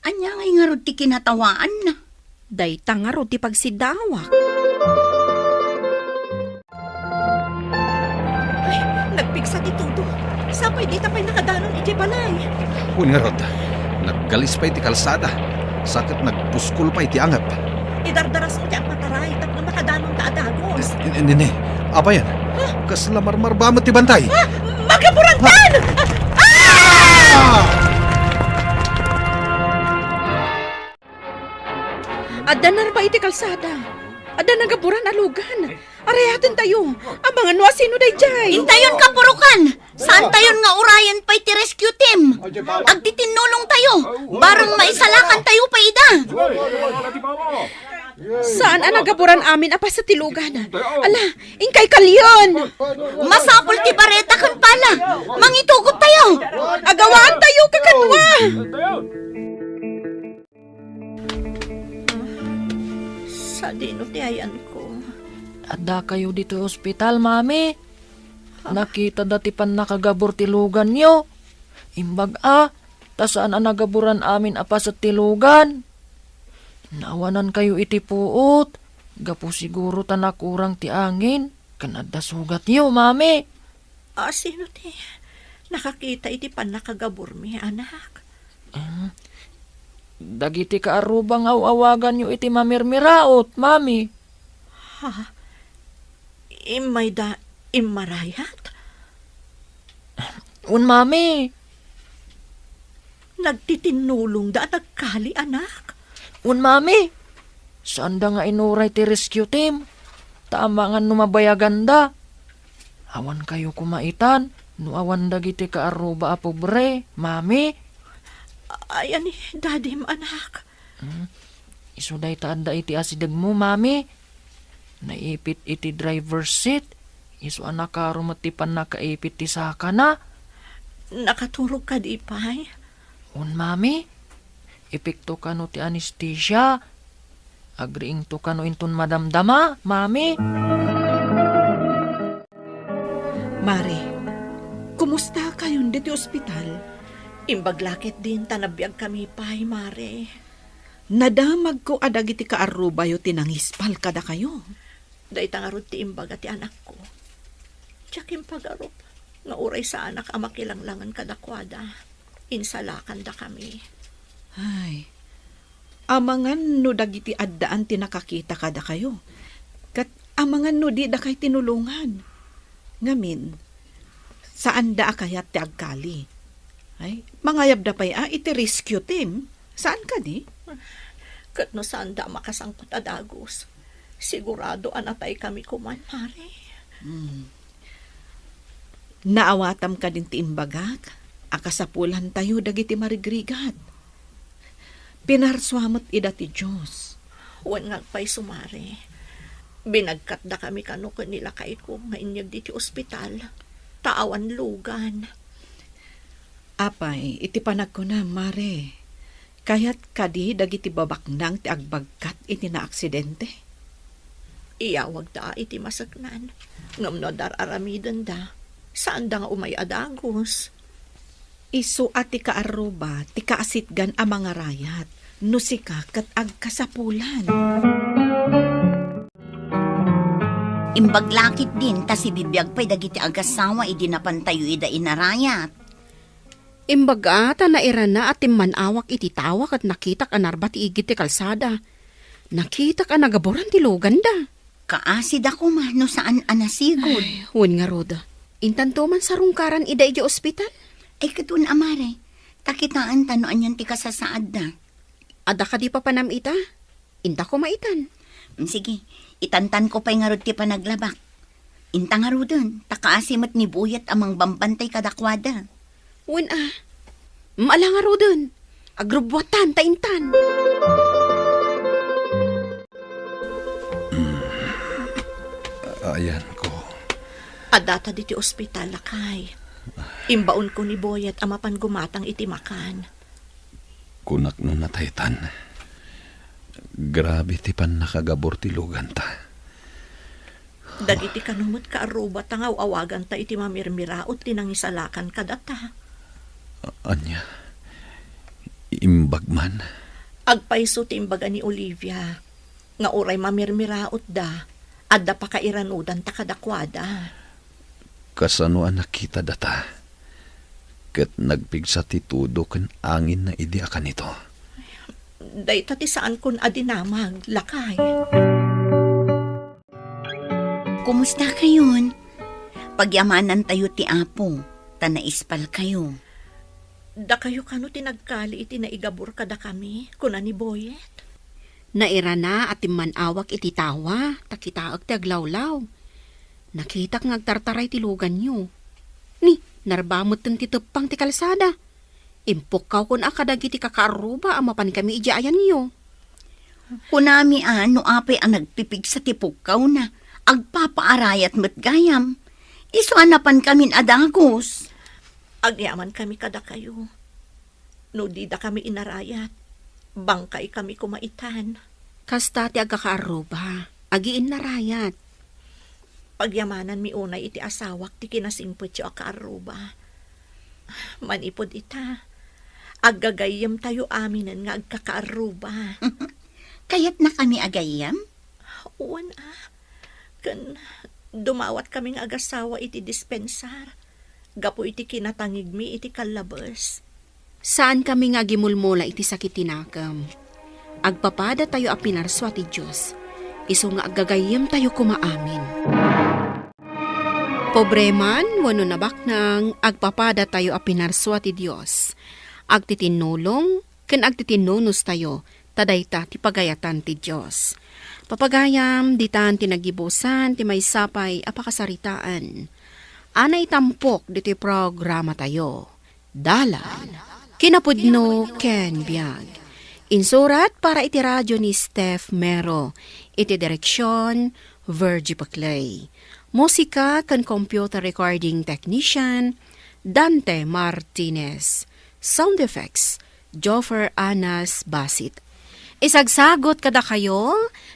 ania ngay ngarud ti kinatawaanna? Dayta ngarud ti pagsiddaawak. Ay, nagpigsa ti tudo. Sapay dita pay nakadanon iti balay. Wen ngarud, naggalis pay ti kalsada. Sa ket nagpuskol pay ti angep. Idardarasmo ti agpataray tapno makadanonta a dagus. N-, n-, nini, apayen? Ah! Kasla marmarba met ti bantay. Ah! Magaburantan! Ah! Adda narba iti kalsada. Adda nagaburan a lugan. Arayatentayo. Amangan no asino daydiay. Intayon kapurokan! Saantayon nga urayen pay ti rescue team. Agtitinnulongtayo. Bareng maisalakantayo pay ida. Saan a nagaburan amin a paset ti lugan. Ala, inkay kalyon. Masapul ti bareta ken pala. Mangitugottayo. Agawaantayo, kakadua. Sadino ti ayanko? Addakayo ditoy ospital, Mami. Ha? Nakitada ti pannakagabur ti luganyo. Imbag a, ta saan a nagaburan amin a paset ti lugan. Naawanankayo iti puot. Gapu siguro ta nakurang ti angin. Ken adda sugatyo, Mami. A, sino ti nakakita iti pannakagaburmi, anak? Ah, dagiti kaarruba nga aw-awaganyo iti mamirmiraot, Mami. Ha? Immayda immarayat? Wen, Mami. Nagtitinnulongda a nagkali, anak? Wen, Mami. Saanda nga inuray ti rescue team. Ta amangan no mabayaganda. Awankayo koma itan no awan dagiti kaarruba a pobre, Mami. Ay, ani, dadim, anak. Hmm. Isu dayta adda iti asidegmo, Mami. Naipit iti driver's seat. Isu a nakaro met ti pannakaipit ti sakana. Nakaturog kadi pay? Wen, Mami. Ipikto kano ti anesthesia. Agriingto kano inton madamdama, Mami. Mare, kumusta kayon ditoy ospital? Imbag la ketdin ta nabiagkami pay, Mare. Nadamagko a dagiti kaarrubayo ti nangispal kadakayo. Dayta ngarud ti imbaga ti anakko. Diak impagarup nga uray saanak a makilanglangen kadakuada, insalakandakami. Ay, amangan no dagiti addaan ti nakakita kadakayo, ket amangan no di dakay tinulongan. Ngamin, saanda a kayat ti agkali. Ay, mangayabda pay a iti rescue team. Saan kadi? Ket no saanda a makasangpet a dagus, sigurado a nataykami koman, Mare. Hmm. Naawatam kadin ti imbagak a kasapulantayo dagiti marigrigat. Pinarsua met ida ti Dios. Wen nga agpayso, Mare. Binagkatdakami kano ken ni lakayko nga inyeg ditoy ospital, ta awan lugan. Apay, iti panagkunam, Mare, kayat kadi dagiti babaknang ti agbagkat iti naaksidente? Iyawagda iti maseknan, ngem no adda ar-aramidenda, saanda nga umay a dagus. Isu a ti kaarruba ti kaasitgan a mangarayat no sika ket agkasapulan. Imbag la ketdin ta sibibiag pay dagiti agassawa idi napantayo ida inarayat. Imbag a ta nairana a timman-awak iti tawa ket nakitak a narba ti igid ti kalsada. Nakitak a nagaburan ti luganda. Kaasida koma no saan a nasigud. Ay, wen ngarud. Intanto man sarungkaran ida idiay ospital? Ay, ket wen a, Mare. Ta kitaenta no anian ti kasasaadda. Adda kadi papanam ita? Inta koma itan. Mm, sige, itantanko pay ngarud ti panaglabak. Inta ngaruden, ta kaasi met ni Buyet a mangbambantay kadakuada. Wen a. Mm, ala ngaruden. Agrubbuatan ta intan. Mm. Ayanko. Addata ditoy ospital, lakay. Imbaonko ni Boyet a mapan gumatang iti makan. Kunak no nataytan. Grabe ti pannakagabur ti luganta. Dagiti kano met kaarrubata nga aw-awaganta iti mamirmiraot ti nangisalakan kadata. A-, ania? Imbag man? Agpayso ti imbaga ni Olivia nga uray mamirmiraotda, adda pakairanudanta kadakuada. Kasano a nakitadata? Ket nagpigsa ti tudo ken anginna idi a kanito. Dayta ti saankon a dinamag, lakay. Kumusta kayon? Pagyamanantayo ti Apo, ta naispalkayo. Dakayo kano ti nagkali iti naigabur kadakami, kuna ni Boyet. Nairana a timman-awak iti tawa, ta kitaek ti aglawlaw. Nakitak nga agtartaray ti luganyo. Ni, narba metten ti teppang ti kalsada. Impukkawkon a kadagiti kakaarruba a mapankami idiay ayanyo. Kunami a no apay a nagpipigsa ti pukkawna, agpapaarayat met gayam. Isu a napankamin a dagus. Agyamankami kadakayo. No didakami inarayat, bangkaykami koma itan. Kasta ti agkakaarruba, agiinnarayat. Pagyamananmi unay iti asawak ti kinasingpetyo a kaarruba. Manipud ita, aggagayyemtayo aminen nga agkakaarruba. Kayatnakami a gayyem? Wen a. Ken dumawatkami nga agasawa iti dispensar gapu iti kinatangigmi iti kallabes. Saankami nga agimulmula iti sakit ti nakem. Agpapadatayo a pinarsua ti Dios, isu nga aggagayyemtayo koma amin. Pobre man wenno nabaknang, agpapadatayo a pinarsua ti Dios. Agtitinnulong ken agtitinnunostayo, ta dayta ti pagayatan ti Dios. Papagayam, ditan ti naggibusan ti maysa pay a pakasaritaan a naitampok ditoy programatayo. Dalan, kinapudno ken biag. Insurat para iti radio ni Steph Mero. Iti direksion, Virgie Paclay. Musika ken computer recording technician, Dante Martinez. Sound effects, Joffer Anas Basit. Isagsagut kadakayo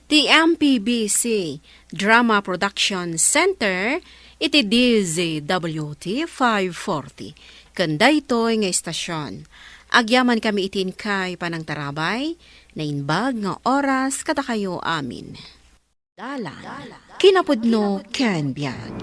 ti M P B C Drama Production Center iti D Z W T five forty. Ken daytoy nga istasyon, agyamankami iti inkay panangtarabay, naimbag nga oras kadakayo amin. Dalan, kinapudno ken biag.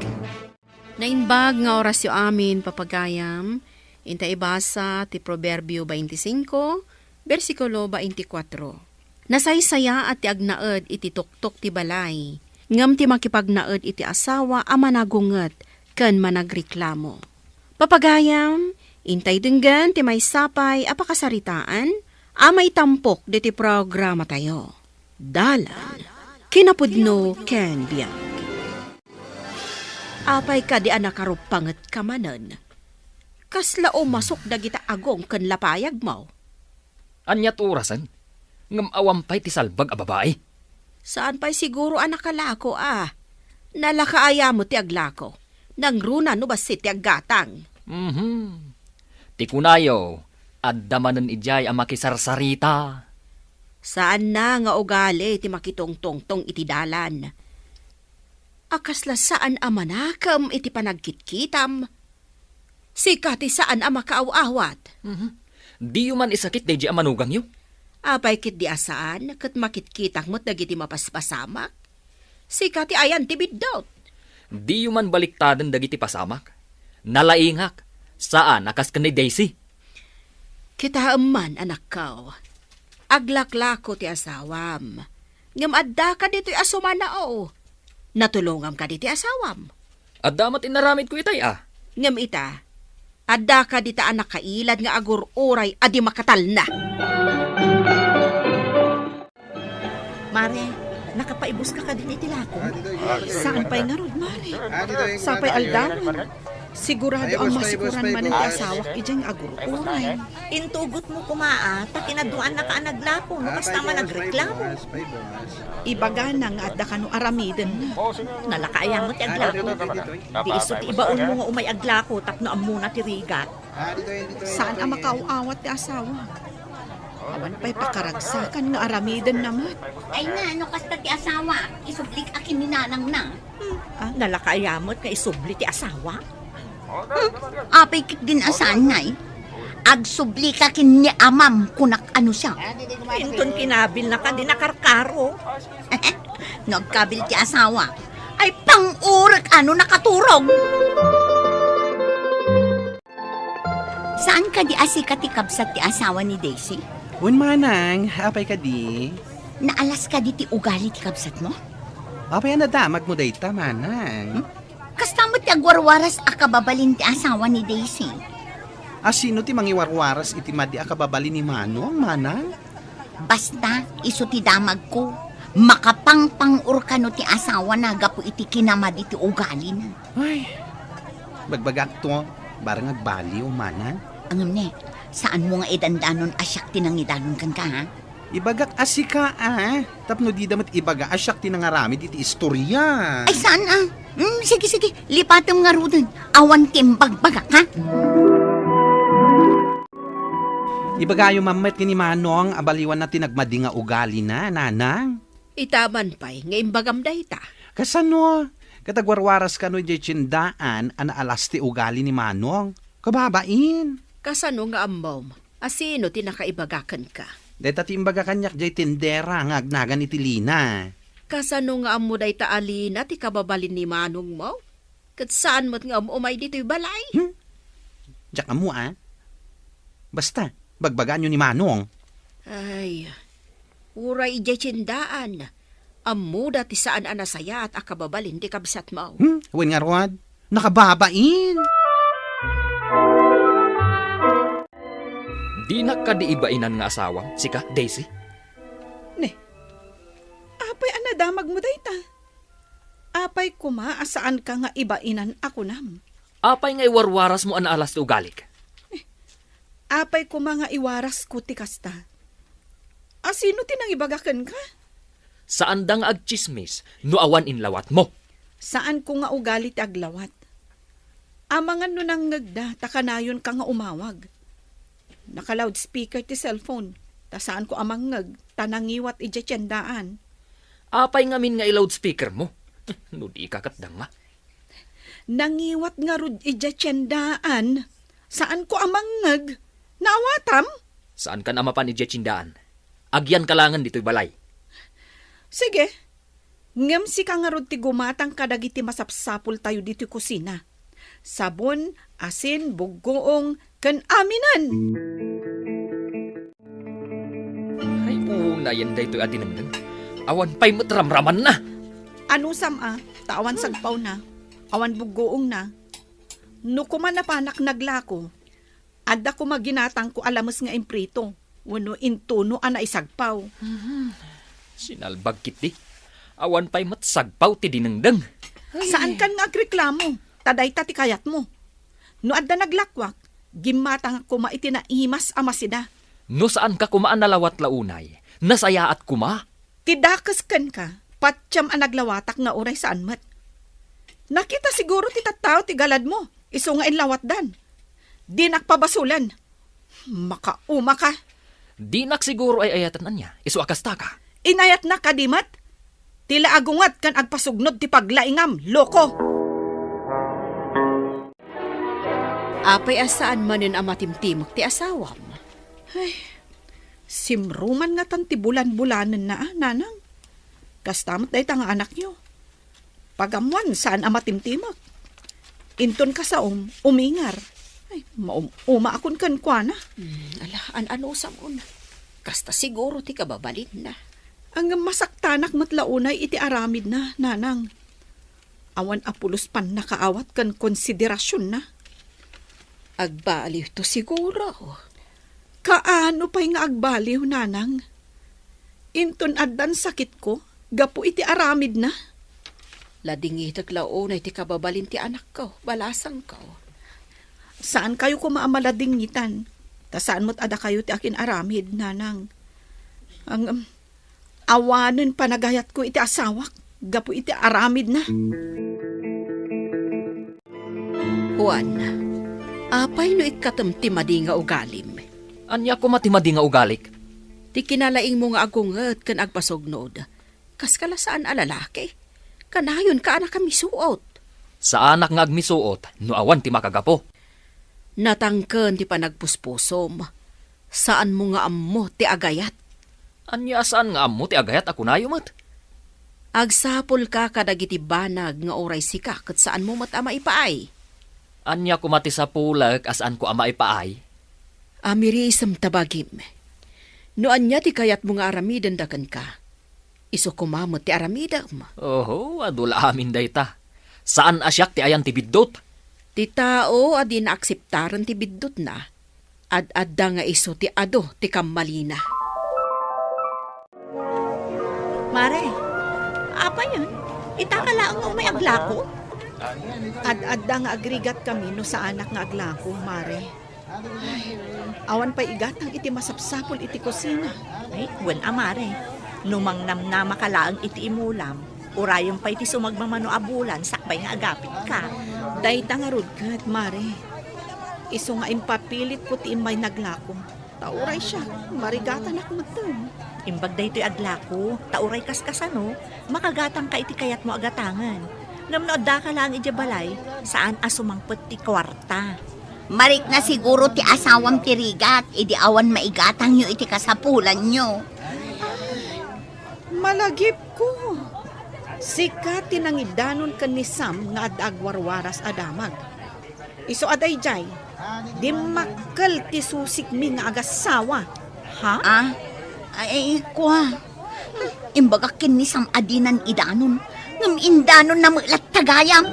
Naimbag nga orasyo amin, papagayam, inta ibasa ti Proverbio twenty-five, bersikulo twenty-four. Nasaysayaat ti agnaed iti tuktok ti balay, ngem ti makipagnaed iti asawa a managunget ken managreklamo. Papagayam, intay denggen ti maysa pay a pakasaritaan a maitampok ditoy programatayo. Dalan, kinapudno ken biag. Apay kadi a nakaruppangetka manen? Kasla umasok dagita agong ken lapayagmo? Ania ti orasen? Ngem awan pay ti salbag a babai? Saan pay siguro a nakalako a. Nalakaaya met ti aglako. Nangruna no bassit ti aggatang. Mhm. Ti kunayo, adda manen idiay a makisarsarita. Saanna nga ugali ti makitungtungtong iti dalan. A kasla saan a manakem iti panagkitkitam. Sika ti saan a makaaw-awat. Mhm. Diyo man isakit daydi a manugangyo? Apay ketdi a saan ket makitkitak met dagiti mapaspasamak? Sika ti ayan ti biddut. Diyo man baliktaden dagiti pasamak. Nalaingak, saan a kas ken ni Daisy. Kitaem man, anakko. Aglaklako ti asawam. Ngem adda kaditoy a sumanao. Natulongam kadi ti asawam? Adda met inaramidko itay a. Ngem ita, adda kadita a nakailad nga agur-uray a di makatalna. Mare, nakapaibuska kadin iti lako? Saan pay ngarud, Mare? Sapay aldawen. Sigurado a masikuran manen ti asawak idiay nga agur-uray. Intugotmo koma a, ta kinaduaannaka a naglako, no kasta man nagreklamo. Ibagana nga adda kano aramiden. Nalakaayam ti aglako. Di isu ti ibaonmo nga umay aglako tapno ammona ti rigat. Saan a makaaw-awat ti asawak. Awan pay pakaragsakan nga aramidenna met. Ay nga, no kasta ti asawak, isublik a ken ni nanangna. Hmm, ah, nalakaayam met nga isubli ti asawak? Hmm, apay ketdin a saan ngay? Agsublika ken ni amam, kunak a no siak. Inton kinabilnaka, di nakarkaro. No agkabil ti asawak, ay pang-orek a no nakaturog. Saan kadi a sika ti kabsat ti asawa ni Daisy? Wen, manang, apay kadi? Naalas kadi ti ugali ti kabsatmo? Apay a nadamagmo dayta, manang? Hmm? Kasta met ti agwarwaras a kababalin ti asawa ni Daisy. A sino ti mangiwarwaras iti madi a kababalin ni Manong, manang? Basta, isu ti damagko. Makapangpang-or kano ti asawana gapu iti kinamadi ti ugalina. Ay, bagbagakto, barang agbaliw, manang. Ngem ne, saanmo nga idandanon a siak ti nangidanon kenka, ha? Ibagak a sika, a, tapno dida met ibaga a siak ti nangaramid iti istoria. Ay, saan, a? Hmm, sige, sige, lipatem ngaruden. Awan ti imbagbagak, ha? Ibagayo man met ken ni Manong a baliwanna ti nagmadi nga ugalina, nanang. Ita man pay nga imbagam dayta. Kasano? Ket agwarwaras kano idiay tiendaan a naalas ti ugali ni Manong? Kababain. Kasano nga ammom a sino ti nakaibaga kenka? Dayta ti imbaga kaniak diay tendera nga agnagan iti Lina. Kasano nga ammo dayta a Lina ti kababalin ni Manongmo? Ket saan met nga um-umay ditoy balay. Hmm? Diak ammo, a. Basta, bagbagaanyo ni Manong. Ay, uray idiay tiendaan, ammoda ti saan a nasayaat a kababalin ti kabsatmo. Hmm? Wen ngarud, nakababain. Dinak kadi ibainan nga asawam, sika, Daisy? Ne, apay a nadamagmo dayta? Apay koma a saanka nga ibainan a kunam? Apay nga iwarwarasmo a naalas ti ugalik? Apay koma nga iwarasko ti kasta? A sino ti nangibaga kenka? Saanda nga agtsismis no awan inlawatmo. Saanko nga ugali ti aglawat. Amangan no nangngegda ta kanayonka nga umawag. Naka-loudspeaker ti cellphone, ta saanko a mangngeg, ta nangiwat idiay tiendaan. Apay ngamin nga i-loudspeakermo? No dika ket danga. Nangiwat ngarud idiay tiendaan. Saanko a mangngeg. Naawatam? Saankan a mapan idiay tiendaan. Agyanka laengen ditoy balay. Sige. Ngem sika ngarud ti gumatang kadagiti masapsapultayo ditoy kusina. Sabon, asin, buggoong, ken aminen. Ay, unayen daytoy a dinengdeng. Awan pay met ramramanna. Anusam a, ta awan sagpawna, awan buggoongna. No koma napanak naglako, adda koma ginatangko a lames nga imprito, wenno intono a naisagpaw. Mhm. Sinalbag ketdi. Awan pay met sagpaw ti dinengdeng. Ay. Saankan nga agreklamo, ta dayta ti kayatmo. No adda naglakwak, gimmatangak koma iti naimas a masida. No saanka koma a nalawat la unay, nasayaat koma. Ti dakes kenka, patiem a naglawatak nga uray saan met. Nakita siguro ti tattao ti galadmo, isu nga inlawatdan. Dinak pabasolen. Makaumaka. Dinak siguro ay-ayaten ania, isu a kastaka. Inayatna kadi met? Ti laagunget ken agpasugnod ti paglaingam, loko! Apay a saan manen a matimtimek ti asawam? Ay, simruman ngatan ti bulan-bulanenna, a, nanang. Kasta met dayta nga anakyo. Pagammoan, saan a matimtimek. Inton kasaom, umingar. Ay, maum-umaakon kenkuana. Hmm, ala, an-anusamon. Kasta siguro ti kababalinna. Ngem masaktanak met la unay iti aramidna, nanang. Awan a pulos pannakaawat ken konsiderasionna. Agbaliwto siguro. Kaano pay nga agbaliw, nanang? Inton addan sakitko, gapu iti aramidna. Ladingitek la unay ti kababalin ti anakko, balasangko. Saankayo koma a maladingitan, ta saan met a dakayo ti akin-aramid, nanang. Ang, um, awanen panagayatko iti asawak gapu iti aramidna. Juan, apay no ikkatem ti madi nga ugalim? Ania koma ti madi nga ugalik? Ti kinalaingmo nga agunget ken agpasugnod. Kaska la saan a lalaki. Kanayonka a nakamisuot. Saanak nga agmisuot no awan ti makagapu. Natangken ti panagpuspusom. Saanmo nga ammo ti agayat. Ania a saan nga ammo ti agayat a kunayo met? Agsapulka kadagiti banag nga uray sika ket saanmo met a maipaay. Ania koma ti sapulek a saanko a maipaay? Amirisem ta bagim. No ania ti kayatmo nga aramidenda kenka, isu koma met ti aramidem. Oho, adu la amin dayta. Saan a siak ti ayan ti biddut. Ti tao a di naakseptaren ti biddutna, ad-adda nga isu ti adu ti kammalina. Mare, apayen? Itaka laeng nga umay aglako? Ad-adda nga agrigatkami no saanak nga aglako, Mare. Ay, awan pay igatang iti masapsapul iti kusina. Ay, wen a, Mare. No mangnamnamaka laeng iti imulam, urayem pay ti sumagmamano a bulan sakbay nga agapitka. Dayta ngarud ket, Mare. Isu nga impapilitko ti immay naglako. Ta uray siak, marigatanak metten. Imbag daytoy aglako, ta uray kaskasano, makagatangka iti kayatmo a gatangen. Ngem no addaka laeng idiay balay, saan a sumangpet ti kuarta. Marikna siguro ti asawam ti rigat idi awan maigatangyo iti kasapulanyo. Malagipko. Sika ti nangidanon ken ni Sam nga adda agwarwaras a damag. Isu a daydiay, dimmakkel ti susikmi nga agassawa. Ha? Ah, ay, kua. Imbagak ken ni Sam a dinan idanon, ngem indanonna met latta gayam.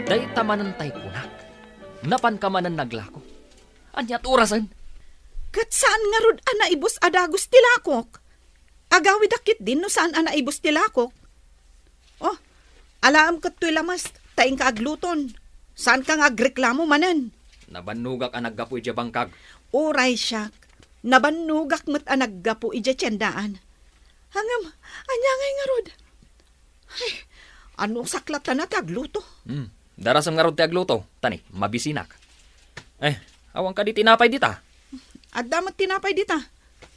Dayta manen tay kunak. Napanka manen naglako. Ania ti orasen? Ket saan ngarud a naibus a dagus ti lakok. Agawidak ketdin no saan a naibus ti lakok. Oh, alaem ket toy lames, ta inka agluton. Saanka nga agreklamo manen. Nabannogak a naggapu idiay bangkag. Uray siak, nabannogak met a naggapu idiay tiendaan. Ngem, ania ngay ngarud? Ay, ano saklatana ti agluto? Hmm, darasem ngarud ti agluto, ta ni, mabisinak. Eh, awan kadi tinapay dita? Adda met tinapay dita.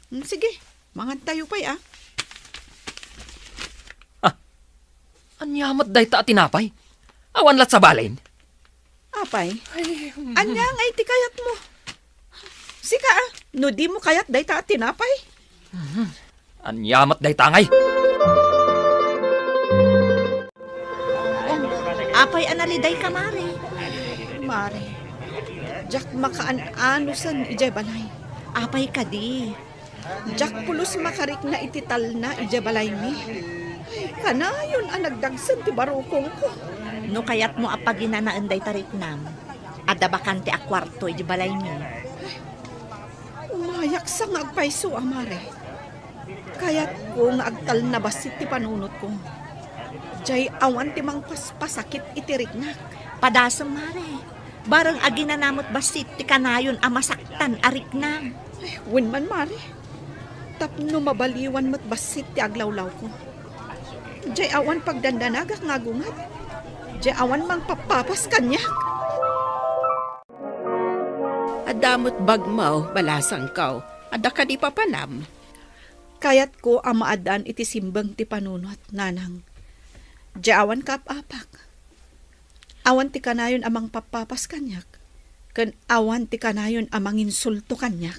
Hmm, sige, mangantayo pay, ah. Ah, ania met dayta a tinapay? Awan lat sa balin? Apay, ay, mm. Ania ngay ti kayatmo? Sika, ah, no dimo kayat dayta a tinapay? Mhm. Ania met dayta ngay? Oh, apay a nalidayka, Mare? Mare, diak makaan-anusen idiay balay. Apay kadi? Diak pulos makarikna iti talna idiay balaymi. Kanayon a nagdagsen ti barukongko. No kayatmo a paginanaen dayta riknam, adda bakante a kuarto idiay balaymi. Umayaksa nga agpayso a, Mare. Kayatko nga agtalna bassit ti panunotko. Diay awan ti mangpaspasakit iti riknak. Padasem, Mare. Bareng a ginana met bassit ti kanayon a masaktan a riknam. Ay, wen man, Mare. Tapno mabaliwan met bassit ti aglawlawko. Diay awan pagdandanagak nga agunget. Diay awan mangpappapas kaniak. Adda met bagmo, balasangko. Adda kadi papanam? Kayatko a maaddaan iti simbeng ti panunot, nanang. Diay awan kaap-apak. Awan ti kanayon a mangpappapas kaniak, ken awan ti kanayon a manginsulto kaniak.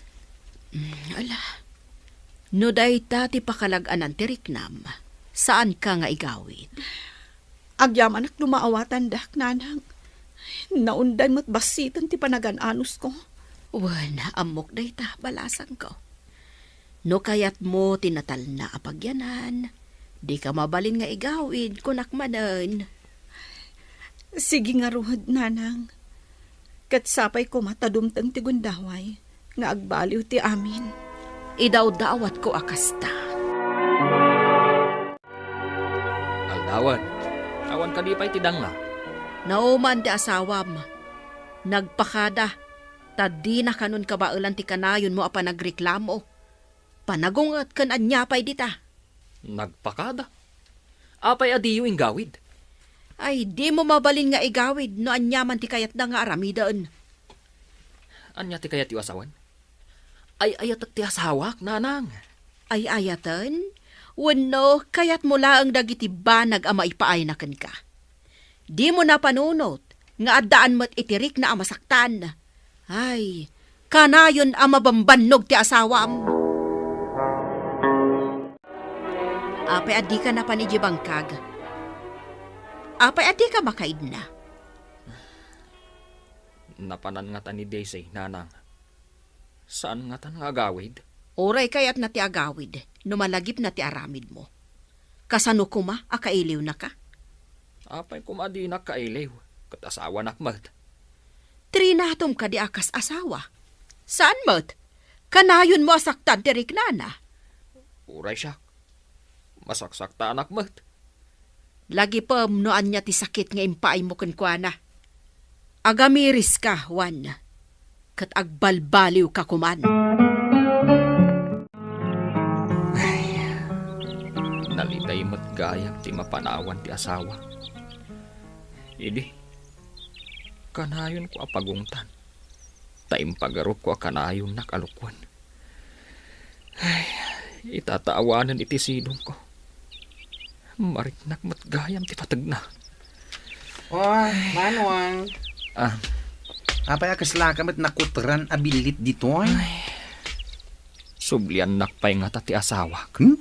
Mm, ala. No dayta ti pakalag-anan ti riknam, saanka nga igawid. Agyamanak no maawatandak, nanang. Naunday met bassiten ti panagan-anusko. Wen, ammok dayta, balasangko. No kayatmo ti natalna a pagyanan, dika mabalin nga igawid, kunak manen. Sige ngarud, nanang. Ket sapay koma ta dumteng ti gundaway nga agbaliw ti amin. Idawdawatko a kasta. Aldawen, awan kadi pay ti danga. Nauman ti asawam. Nagpakada, ta dina kanon kabaelan ti kanayonmo a panagreklamo. Panagunget ken ania pay dita? Nagpakada? Apay a diyo inggawid? Ay, dimo mabalin nga igawid no ania man ti kayatda nga aramiden. Ania ti kayatyo a sawen? Ay-ayatek ti asawak, nanang. Ay-ayaten? Wenno, kayatmo laeng dagiti banag a maipaayna kenka? Dimo napanunot nga addaan met iti rikna a masaktan. Ay, kanayon a mabambannog ti asawam. Apay a dika napan idiay bangkag? Apay a dika makaidna? Napanan ngata ni Daisy, nanang. Saan ngatan nga agawid? Uray kayatna ti agawid, no malagipna ti aramidmo. Kasano koma a kailiwnaka? Apay koma a dinak kailiw, ket asawanak met. Trinatom kadi a kas asawa? Saan met? Kanayonmo a saktan ti riknana. Uray siak. Masaksaktanak met. Lagipem no ania ti sakit nga impaaymo kenkuana. Agamiriska, Juan, ket agbalbaliwka koman. Ay, naliday met gayam ti mapanawan ti asawa. Idi, kanayonko a pagungtan, ta impagarupko a kanayonnak a lukuen. Ay, itata awanen iti sidongko. Mariknak met gayam ti pategna. Oh, Manuang. Ah. Apay a kaslaka met nakutran a billit ditoy? Ay. Subliannak pay ngata ti asawak. Hmm?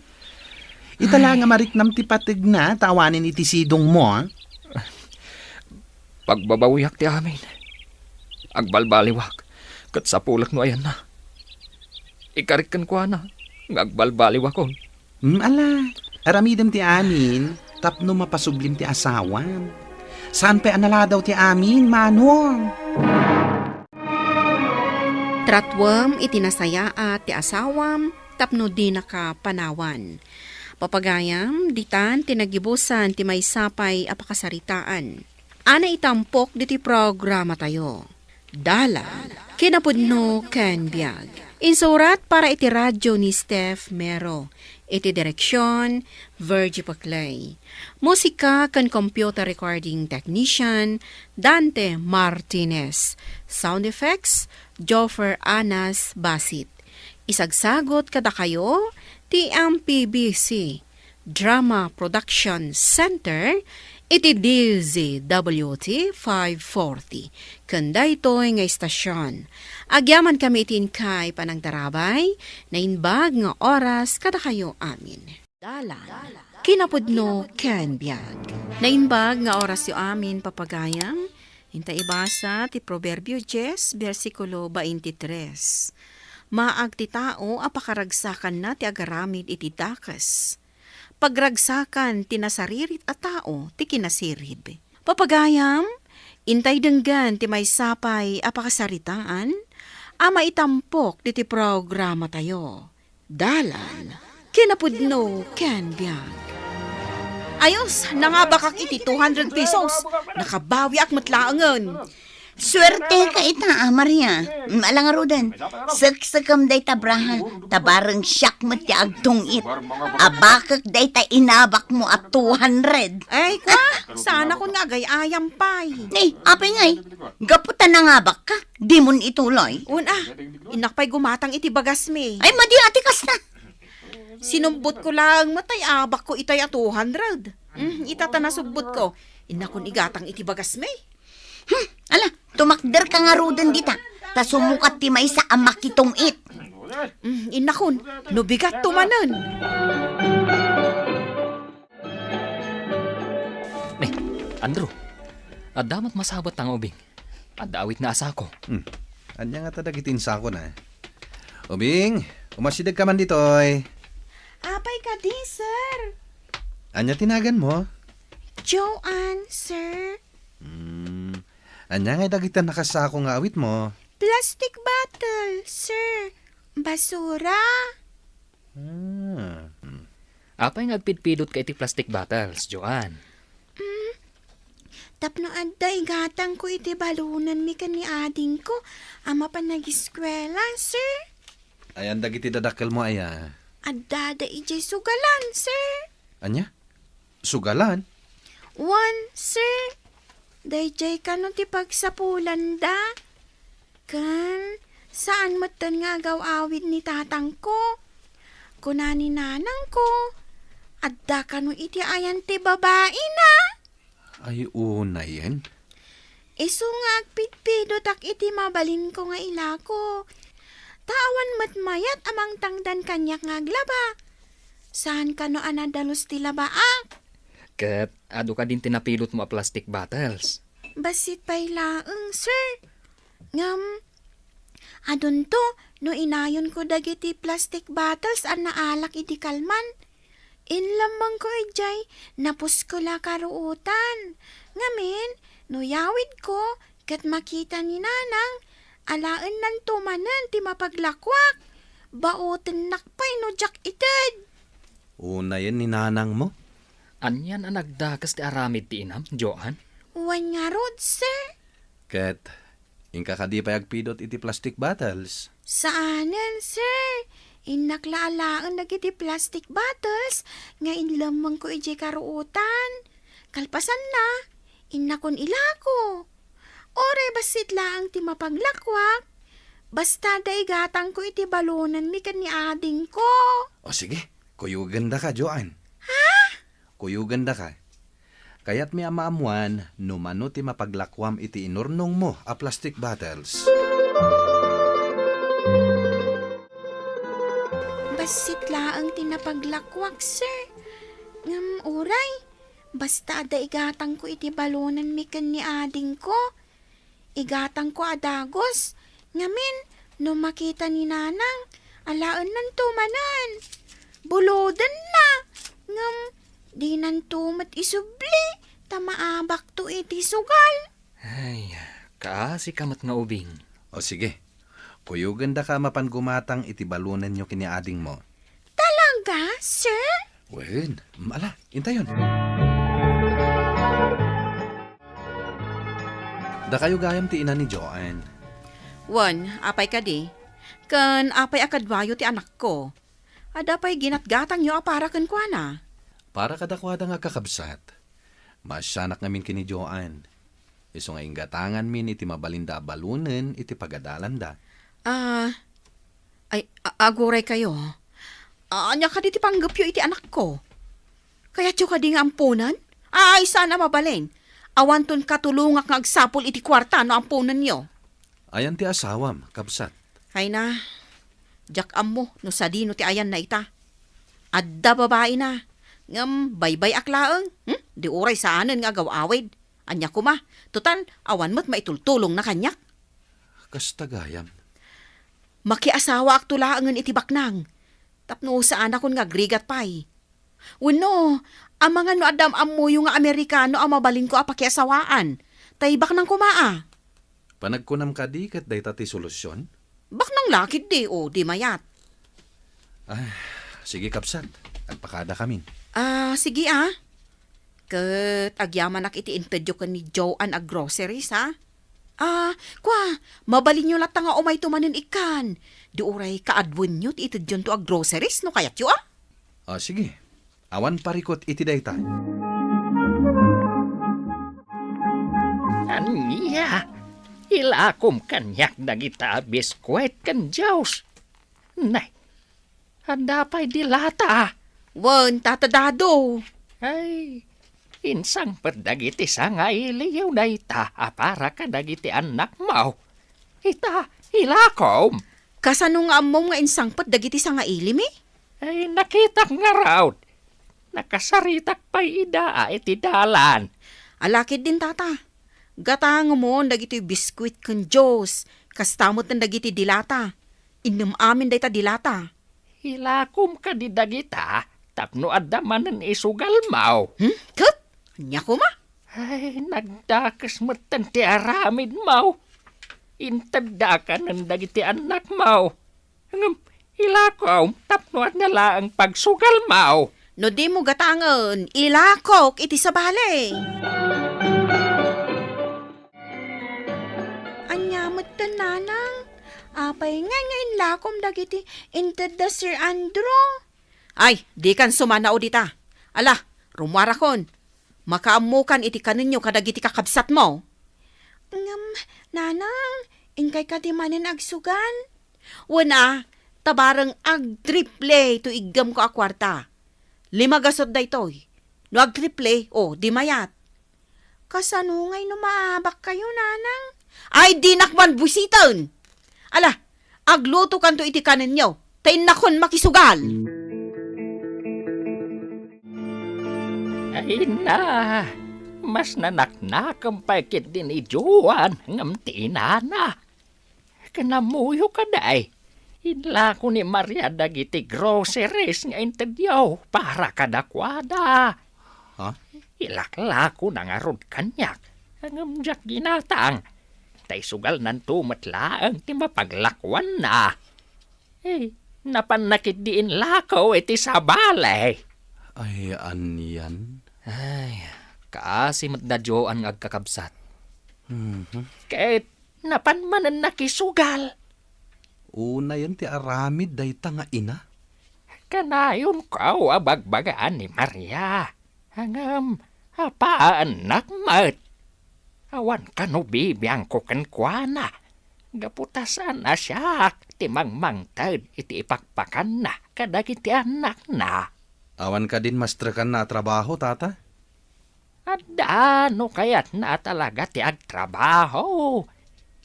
Ita la nga mariknam ti pategna, ta awanen iti sidongmo, ah. Pagbabawiak ti amin. Agbalbaliwak, ket sapulek no ayanna. Ikarik kenkuana nga agbalbaliwakon. Hmm, ala, aramidem ti amin tapno mapasublim ti asawam. Saan pay a naladaw ti amin, Manuang? Tratuem iti nasayaat ti asawam tapno dinaka panawan. Papagayam, ditan ti nagibusan ti maysa pay a pakasaritaan. A naitampok ditoy programatayo. Dalan, kinapudno ken biag. Insurat para iti radyo ni Steph Mero. Iti direksion, Virgie Paclay. Musika ken computer recording technician, Dante Martinez. Sound effects, Joffer Anas Basit. Isagsagot kadakayo ti M P B C Drama Production Center iti D Z W T five forty. Ken daytoy nga istasion, agyamankami iti inkay panangtarabay, naimbag nga oras kadakayo amin. Dalan, kinapudno ken biag. Naimbag nga orasyo amin, papagayam. Inta ibasa ti Proverbio dies, bersikulo baintitres. Maag ti tao a pakaragsakanna ti agaramid iti dakes. Pagragsakan ti nasaririt a tao ti kinasirib. Papagayam, intay denggen ti maysa pay a pakasaritaan a maitampok diti programatayo. Dalan, kinapudno ken biag. Ayos, nangabakak iti two hundred pesos. Nakabawiak met laengen. Suerte ka ita, a Maria. Mm, ala ngaruden. Seksekem dayta braha, ta bareng siak met ti agtungit. Abakek dayta inabakmo a two hundred. Ay, kwa, saan akon nga agay-ayam pay. Ni, apay ngay, gapu ta nangabakka, dimon ituloy. Un, a, innak pay gumatang iti bagasmi. Ay, madi a ti kasta. Sinumbotko laeng met tay abakko itay a two hundred. Mm, ita ta nasubbotko. Innakon igatang iti bagasmi. Hmm, ala, tumakderka ngaruden dita, ta sumukat ti maysa a makitungit. Mm, innakon, no bigatto manen. Ni, Andrew, adda met masabet nga ubing. Adda awitna a sako. Hmm. Ania ngata dagiti insakona? Ubing, umasidegka man ditoy. Apay kadi, sir? Ania ti naganmo? Joanne, sir. Hmm. Ania ngay dagiti nakasako nga awitmo? Plastic bottle, sir. Basura. Ah, hmm. Apay nga agpidpidotka iti plastic bottles, Joanne? Mm. Tapno adda igatangko iti balonenmi ken ni adingko a mapan ageskuela, sir. Ayan dagiti dadakkelmo aya? Addada idiay sugalan, sir. Ania? Sugalan? Wen, sir. Daydiay kano ti pagsapulanda. Ken saan metten nga agaw-awid ni tatangko. Kuna ni nanangko, adda kano iti ayan ti babaina. Ay, unayen. Isu nga agpidpidotak iti mabalinko nga ilako. Ta awan met mayat a mangtangdan kaniak nga aglaba. Saan kano a nadalus ti labaak. Ket adu kadin ti napilotmo a plastic bottles? Bassit pay laeng, sir. Ngem, adunto, no inayonko dagiti plastic bottles a naalak idi kalman. Inlemmengko idiay napuskol a karuotan. Ngamin, no yawidko ket makita ni nanang, alaennanto manen ti mapaglakuak. Baotennak pay no diak ited. Unayen ni nanangmo? Anian a nagdakes ti aramid ti inam, Joan? Wen ngarud, sir. Ket inka kadi pay agpidot iti plastic bottles? Saanen, sir. Innak la alaen dagiti plastic bottles nga inlemmengko idiay karuotan. Kalpasanna, innakon ilako. Uray bassit laeng ti mapaglakuak, basta adda igatangko iti balonenmi ken ni adingko. O sige, kuyogandaka, Joan. Ha? Kuyogandaka. Kayatmi a maammuan no mano ti mapaglakuam iti inurnongmo a plastic bottles. Bassit laeng ti napaglakuak, sir. Ngem uray, basta adda igatangko iti balonenmi ken ni adingko. Igatangko a dagus. Ngamin, no makita ni nanang, alaennanto manen. Bulodenna. Ngem, dinanto met isubli, ta maabakto iti sugal. Ay, kaasika met nga ubing. O sige, kuyogandaka a mapan gumatang iti balonenyo ken ni adingmo. Talaga, sir? Wen, ala, intayon. Dakayo gayam ti ina ni Joan. Wen, apay kadi? Ken apay a kaduayo ti anakko? Adda pay ginatgatangyo a para kenkuana? Para kadakuada nga kakabsat. Maasianak ngamin ken ni Joan. Isu nga inggatanganmin iti mabalinda a balonen iti pagadalanda. Ah, ay, a-, aguray kayo. Ania kadi ti panggepyo iti anakko? Kayatyo kadi nga amponen? Ay, saan a mabalin. Awanton katulongak nga agsapul iti kuarta no amponenyo. Ayan ti asawam, kabsat? Ay na, diak ammo no sadino ti ayanna ita. Adda babaina, ngem baybay-ak laeng, hmm? Di uray saanen nga agaw-awid. Ania koma, total, awan met maitultulongna kaniak. Kasta gayam. Makiasawaakto laengen iti baknang, tapno saanakon nga agrigat pay. Wenno, amangan no adda am-ammoyo nga Amerikano a mabalinko a pakiasawaan. Tay baknang koma a. Panagkunam kadi ket dayta ti solusion? Baknang la ketdi, o di mayat. Ah, sige, kabsat. Agpakadakamin. Ah, sige, ah. Ket agyamanak iti intedyo ken ni Joan a groceries, ha? Ah, kua, mabalinyo latta nga umayto manen ikkan. Di uray kaaduenyo ti itedyonto a groceries no kayatyo, ah? Ah, sige. Awan parikut iti dayta. Ania? Ilakom kaniak dagita a biskuit ken juice. Nay, adda pay di lata. Wen, Tata Dado. Ay, insangpet dagiti sangailiyo dayta a para kadagiti annakmo. Ita, ilakom. Kasano nga ammom nga insangpet dagiti sangailimi? Ay, nakitak ngarud. Nakasaritak pay ida a iti dalan. Ala ketdin, Tata. Gatangmon dagitoy biskuit ken juice. Kasta met dagiti di lata. Innem amin dayta di lata. Ilakom kadi dagita tapno adda manen isugalmo. Hmm? Ket? Ania koma? Ay, nagdakes metten ti aramidmo. Inteddakanen dagiti annakmo. Ngem ilakom tapno adda laeng pagsugalmo. No dimo gatangen, ilakok iti sabali. Ania metten, Nanang? Apay ngay nga inlakom dagiti intedda Sir Andrew? Ay, dikan sumanao dita. Ala, rumuarakon. Makaammokan iti kanenyo kadagiti kakabsatmo. Ngem, Nanang, inkay kadi manen agsugal? Wen a, ta bareng agtriple to iggemko a kuarta. Lima gasut daytoy. No agtriple, o, di mayat. Kasano ngay no maabakkayo, Nanang? Ay, dinak man buisiten! Ala, aglutokanto iti kanenyo, ta innakon makisugal. Ay na, mas nanaknakem pay ketdi ni Joan ngem ti inana. Ken ammoyo kadi, inlako ni Maria dagiti groceries nga intedyo para kadakuada. Ha? Ilaklakona ngarud kaniak, ngem diak ginatang. Ta isugalnanto met laeng ti mapaglakuanna. Eh, napanna ketdi inlako iti sabali. Ay, anian? Ay, kaasi met da Joan nga agkakabsat. Mhm. Ket napan manen nakisugal. Unayen ti aramid dayta nga ina. Kanayonko a bagbagaan ni Maria. Ngem, apaannak met. Awan kano bibiangko kenkuana. Gapu ta saan a siak ti mangmangted iti ipakpakanna kadagiti annakna. Awan kadin mastrekanna a trabaho, tata? Adda no kayatna a talaga ti agtrabaho.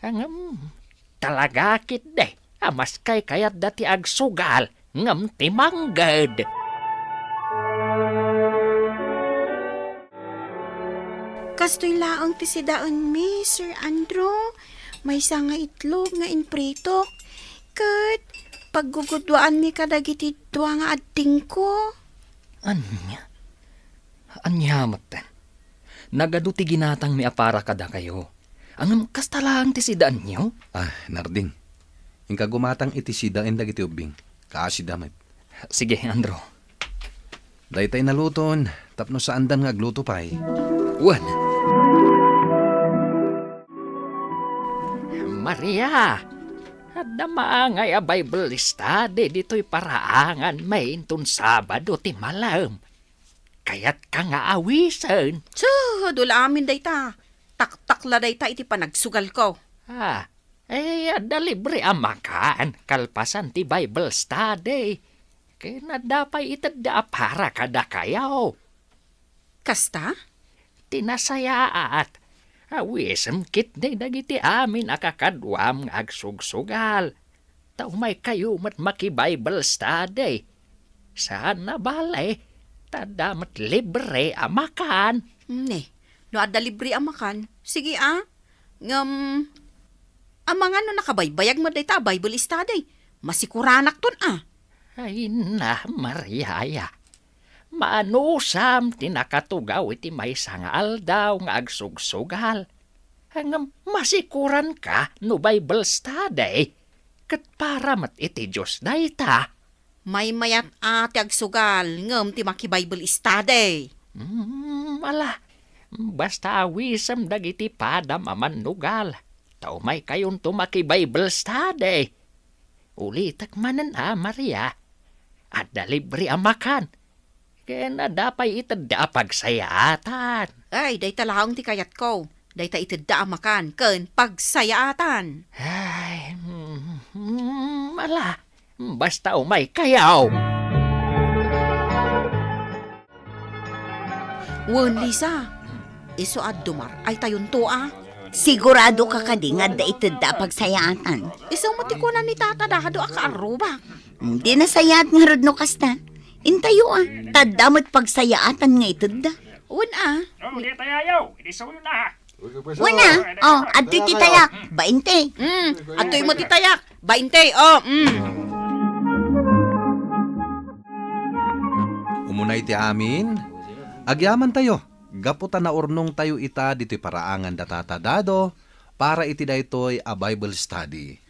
Ngem, talaga ketdi a maskay kayatda ti agsugal ngem ti mangged. Kastoy laeng ti sidaenmi, Sir Andrew. Maysa nga itlog nga impritok. Ket paggugudwaanmi kadagiti dua nga addingko. Ania? Ania metten? Nagadu ti ginatangmi a para kadakayo. Ngem kasta laeng ti sidaenyo? Ah, Narding. Inka gumatang iti sidaen dagiti ubbing. Kaasida met. Sige, Andrew. Daytay naluton, tapno saandan nga agluto pay. Wen. Maria, adda maangay a Bible study ditoy paraanganmi inton Sabado ti malem. Kayatka nga awisen? Su, dula amin dayta. Taktak la dayta iti panagsugalko. Ah, eh, adda libre a makan, kalpasan ti Bible study. Ken adda pay itedda a para kadakayo. Kasta? Ti nasayaat, awisem ketdi dagiti amin a kakaduam nga agsugsugal. Ta umaykayo met maki-Bible study. Saan a bale, ta adda met libre a makan. Ne, no adda libre a makan, sige a. Ngem, amangan no nakabaybayag met dayta a Bible study. Masikuranakton a. Ay na, Mariaya. Maanusam ti nakatugaw iti maysa nga aldaw nga agsugsugal. Ngem masikuranka no Bible study, ket para met iti Dios dayta. Maymayat a ti agsugal ngem ti maki-Bible study. Mm, ala, basta awisem dagiti padam a mannugal, ta umaykayonto maki-Bible study. Ulitek manen a, Maria, adda libre a makan. Ken adda pay itedda a pagsayaatan. Ay, dayta laeng ti kayatko. Dayta itedda a makan ken pagsayaatan. Ay, mm, mm, ala, basta umaykayo. Wen, Lisa, isu a dumar-aytayonto a. Sigurado ka kadi nga adda itedda a pagsayaatan? Isu met ti kuna ni Tata Dado a kaarrubak. Di nasayaat ngarud no kasta. Intayo a, ta adda met pagsayaatan nga itedda. Wen a. Oh, di tayayo. Idi suyo na. Wen a. Oh, adtoy ti tayak. Bainte. Mm, adtoy met ti tayak. Bainte. Oh, mm. Umunay ti amin. Agyamantayo, gapu ta naurnongtayo ita ditoy paraangan da Tata Dado para iti daytoy a Bible study.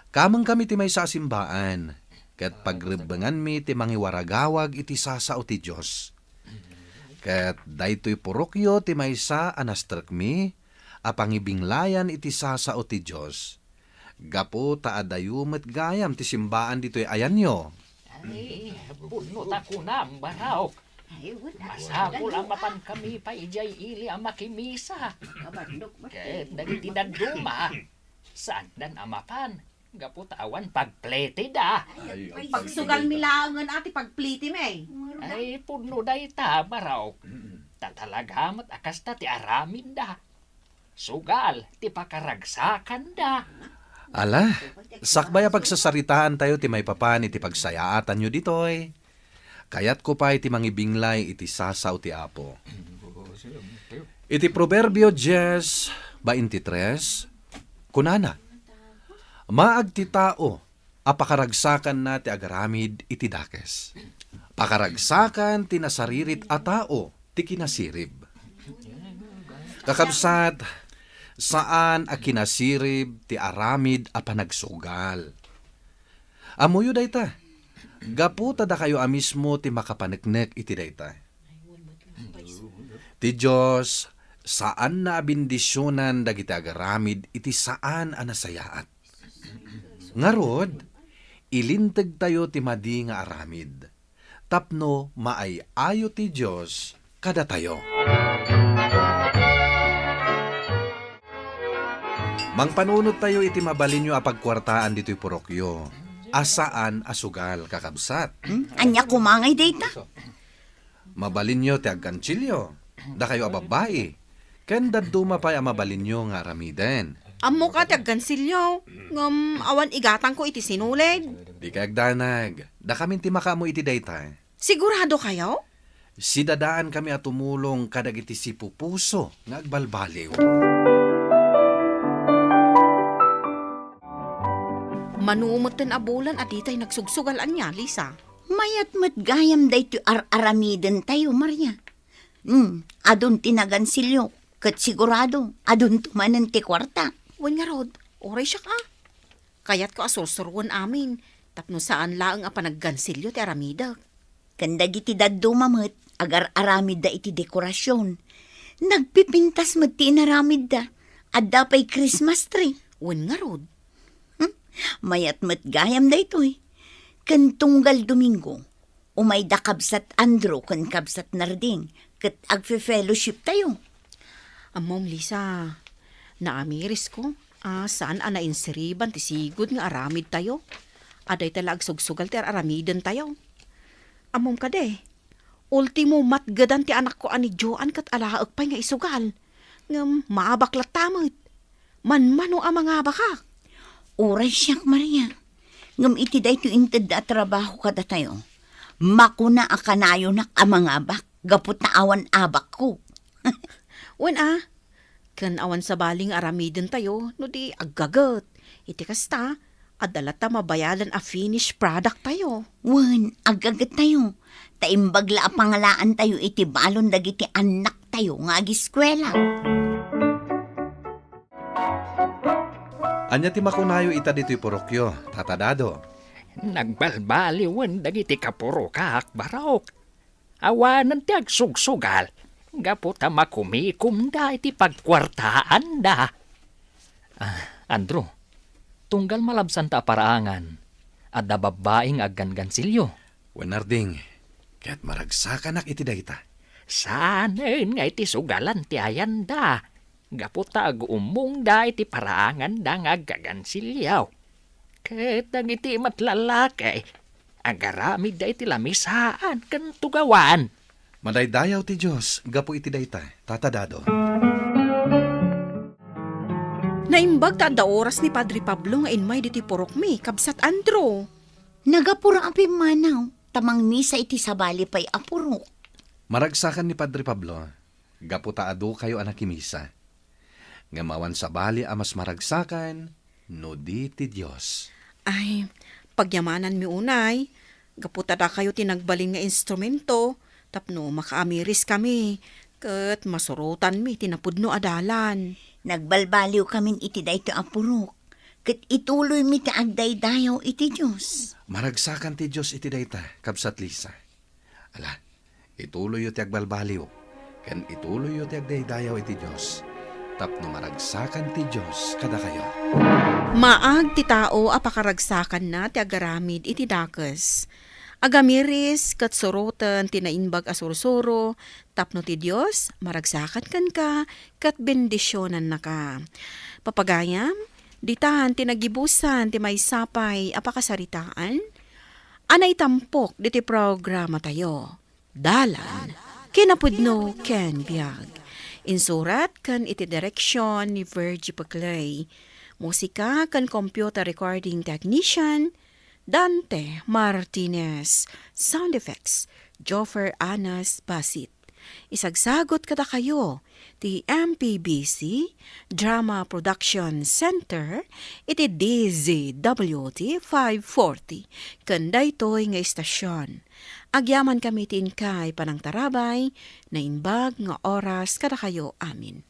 Kamengkami ti maysa a simbaan, ket pagrebbenganmi ti mangiwaragawag iti sasao ti Dios. Ket daytoy purokyo ti maysa a nastrekmi a pangibinglayan iti sasao ti Dios, gapu ta adayo met gayam ti simbaan ditoy ayanyo. Ay, pudno ta kunam, Barok. Ay, wala. Masapul a mapankami pay idiay ili a makimisa. Ket dagiti dadduma, saandan a mapan. Gapu ta awan pagplitida. Ay, ay, pagsugalmi laengen a ti pagplitimi. Ay, pudno dayta, Barok. Mm. Ta talaga met a kasta ti aramidda. Sugal ti pakaragsakanda. Ala, sakbay a pagsasaritaantayo ti maipapan iti pagsayaatanyo ditoy, kayatko pay ti mangibinglay iti sasao ti Apo. Iti Proverbio diez baintitres, kunana, "Maag ti tao a pakaragsakanna ti agaramid iti dakes. Pakaragsakan ti nasaririt a tao ti kinasirib." Kakabsat, saan a kinasirib ti aramid a panagsugal. Ammoyo dayta, gapu ta dakayo a mismo ti makapaneknek iti dayta. Ti Dios, saanna a bendisionan dagiti agaramid iti saan a nasayaat. Ngarud, ilintegtayo ti madi nga aramid tapno maay-ayo ti Dios kadatayo. Mangpanunot tayo iti mabalinyo a pagkuartaan ditoy purokyo a saan a sugal, kakabsat. Hmm? Ania koma ngay dayta? Mabalinyo ti agkansilyo, dakayo a babbai, ken dadduma pay a mabalinyo nga aramiden. Ammok a ti agkansilyo, ngem awan igatangko iti sinulid. Dikay agdanag, dakamin ti makaammo iti dayta. Siguradokayo? Sidadaankami a tumulong kadagiti sipupuso nga agbalbaliw. Mano metten a bulan a ditay nagsugsugal ania, Lisa? Mayat met gayam daytoy ar-aramidentayo, Maria. Hmm, adun ti nagansilyo, ket sigurado, adunto manen ti kuarta. Wen ngarud, uray siak a. Kayatko a sursuroen amin, tapno saan laeng a panaggansilyo ti aramidek. Ken dagiti dadduma met, agar-aramidda iti dekorasion. Nagpipintas met ti inaramidda. Adda pay Christmas tree. Wen ngarud. Hmm? Mayat met gayam daytoy. Ken tunggal Domingo, umay da Kabsat Andrew ken Kabsat Narding ket agfe-fellowshiptayo. Ammom, Lisa, naamirisko a saan a nainsiriban ti sigud nga aramidtayo. A dayta la agsugsugal ti ar-aramidentayo. Ammom kadi, ultimo matgedan ti anakko a ni Joan ket alaek pay nga isugal. Ngem maabak latta met. Manmano a mangabakak. Uray siak, Maria. Ngem iti daytoy intedda a trabaho kadatayo, makuna a kanayonak a mangabak gapu ta awan abakko. Wen a, ken awan sabali nga aramidentayo no di aggaget. Iti kasta, adda latta mabayadan a finished product tayo. Wen, aggagettayo. Ta imbag la a pangalaantayo iti balon dagiti annaktayo nga agiskuela. Ania ti makunayo ita ditoy purokyo, Tata Dado? Nagbalbaliwen dagiti kapurokak, Barok. Awanen ti agsugsugal, gapu ta makumikomda iti pagkuartaanda. Ah, Andrew, tunggal malabsanta a paraangan, adda babbai nga aggangansilyo. Wen Narding, ket maragsakanak iti dayta. Saanen nga iti sugalan ti ayanda, gapu ta aguummongda iti paraanganda nga aggangansilyo. Ket dagiti met lallaki, agaramidda iti lamisaan ken tugawan. Madaydayaw ti Dios gapu iti dayta, Tata Dado. Naimbag ta adda oras ni Padre Pablo nga immay ditoy purokmi, Kabsat Andrew. Nagapura a pimmanaw, ta mangmisa iti sabali pay a purok. Maragsakan ni Padre Pablo, gapu ta adu kayo a nakimisa. Ngem awan sabali a mas maragsakan no di ti Dios. Ay, pagyamananmi unay, gapu ta dakayo ti nagbalin nga instrumento, tapno makaamiriskami, ket masurotanmi ti napudno a dalan. Nagbalbaliwkamin iti daytoy a purok, ket ituloymi ti agdaydayaw iti Dios. Maragsakan ti Dios iti dayta, Kabsat Lisa. Ala, ituloyyo ti agbalbaliw, ken ituloyyo ti agdaydayaw iti Dios. tapno maragsakan ti Dios kadakayo. Maag ti tao a pakaragsakanna ti agaramid iti dakes. Agamiris ket suroten ti naimbag a sursuro tapno ti Dios maragsakan kenka ket bendisionannaka. Papagayam, ditan ti nagibusan ti maysa pay a pakasaritaan a naitampok ditoy programatayo. Dalan, kinapudno ken biag. Insurat ken iti direksion ni Virgie Paclay. Musika ken computer recording technician, Dante Martinez. Sound effects, Joffer Anas Basit. Isagsagot kadakayo ti M P B C Drama Production Center iti D Z W T five forty ken daytoy nga istasion. Agyamankami ti inkay panangtarabay, naimbag nga oras kadakayo amin.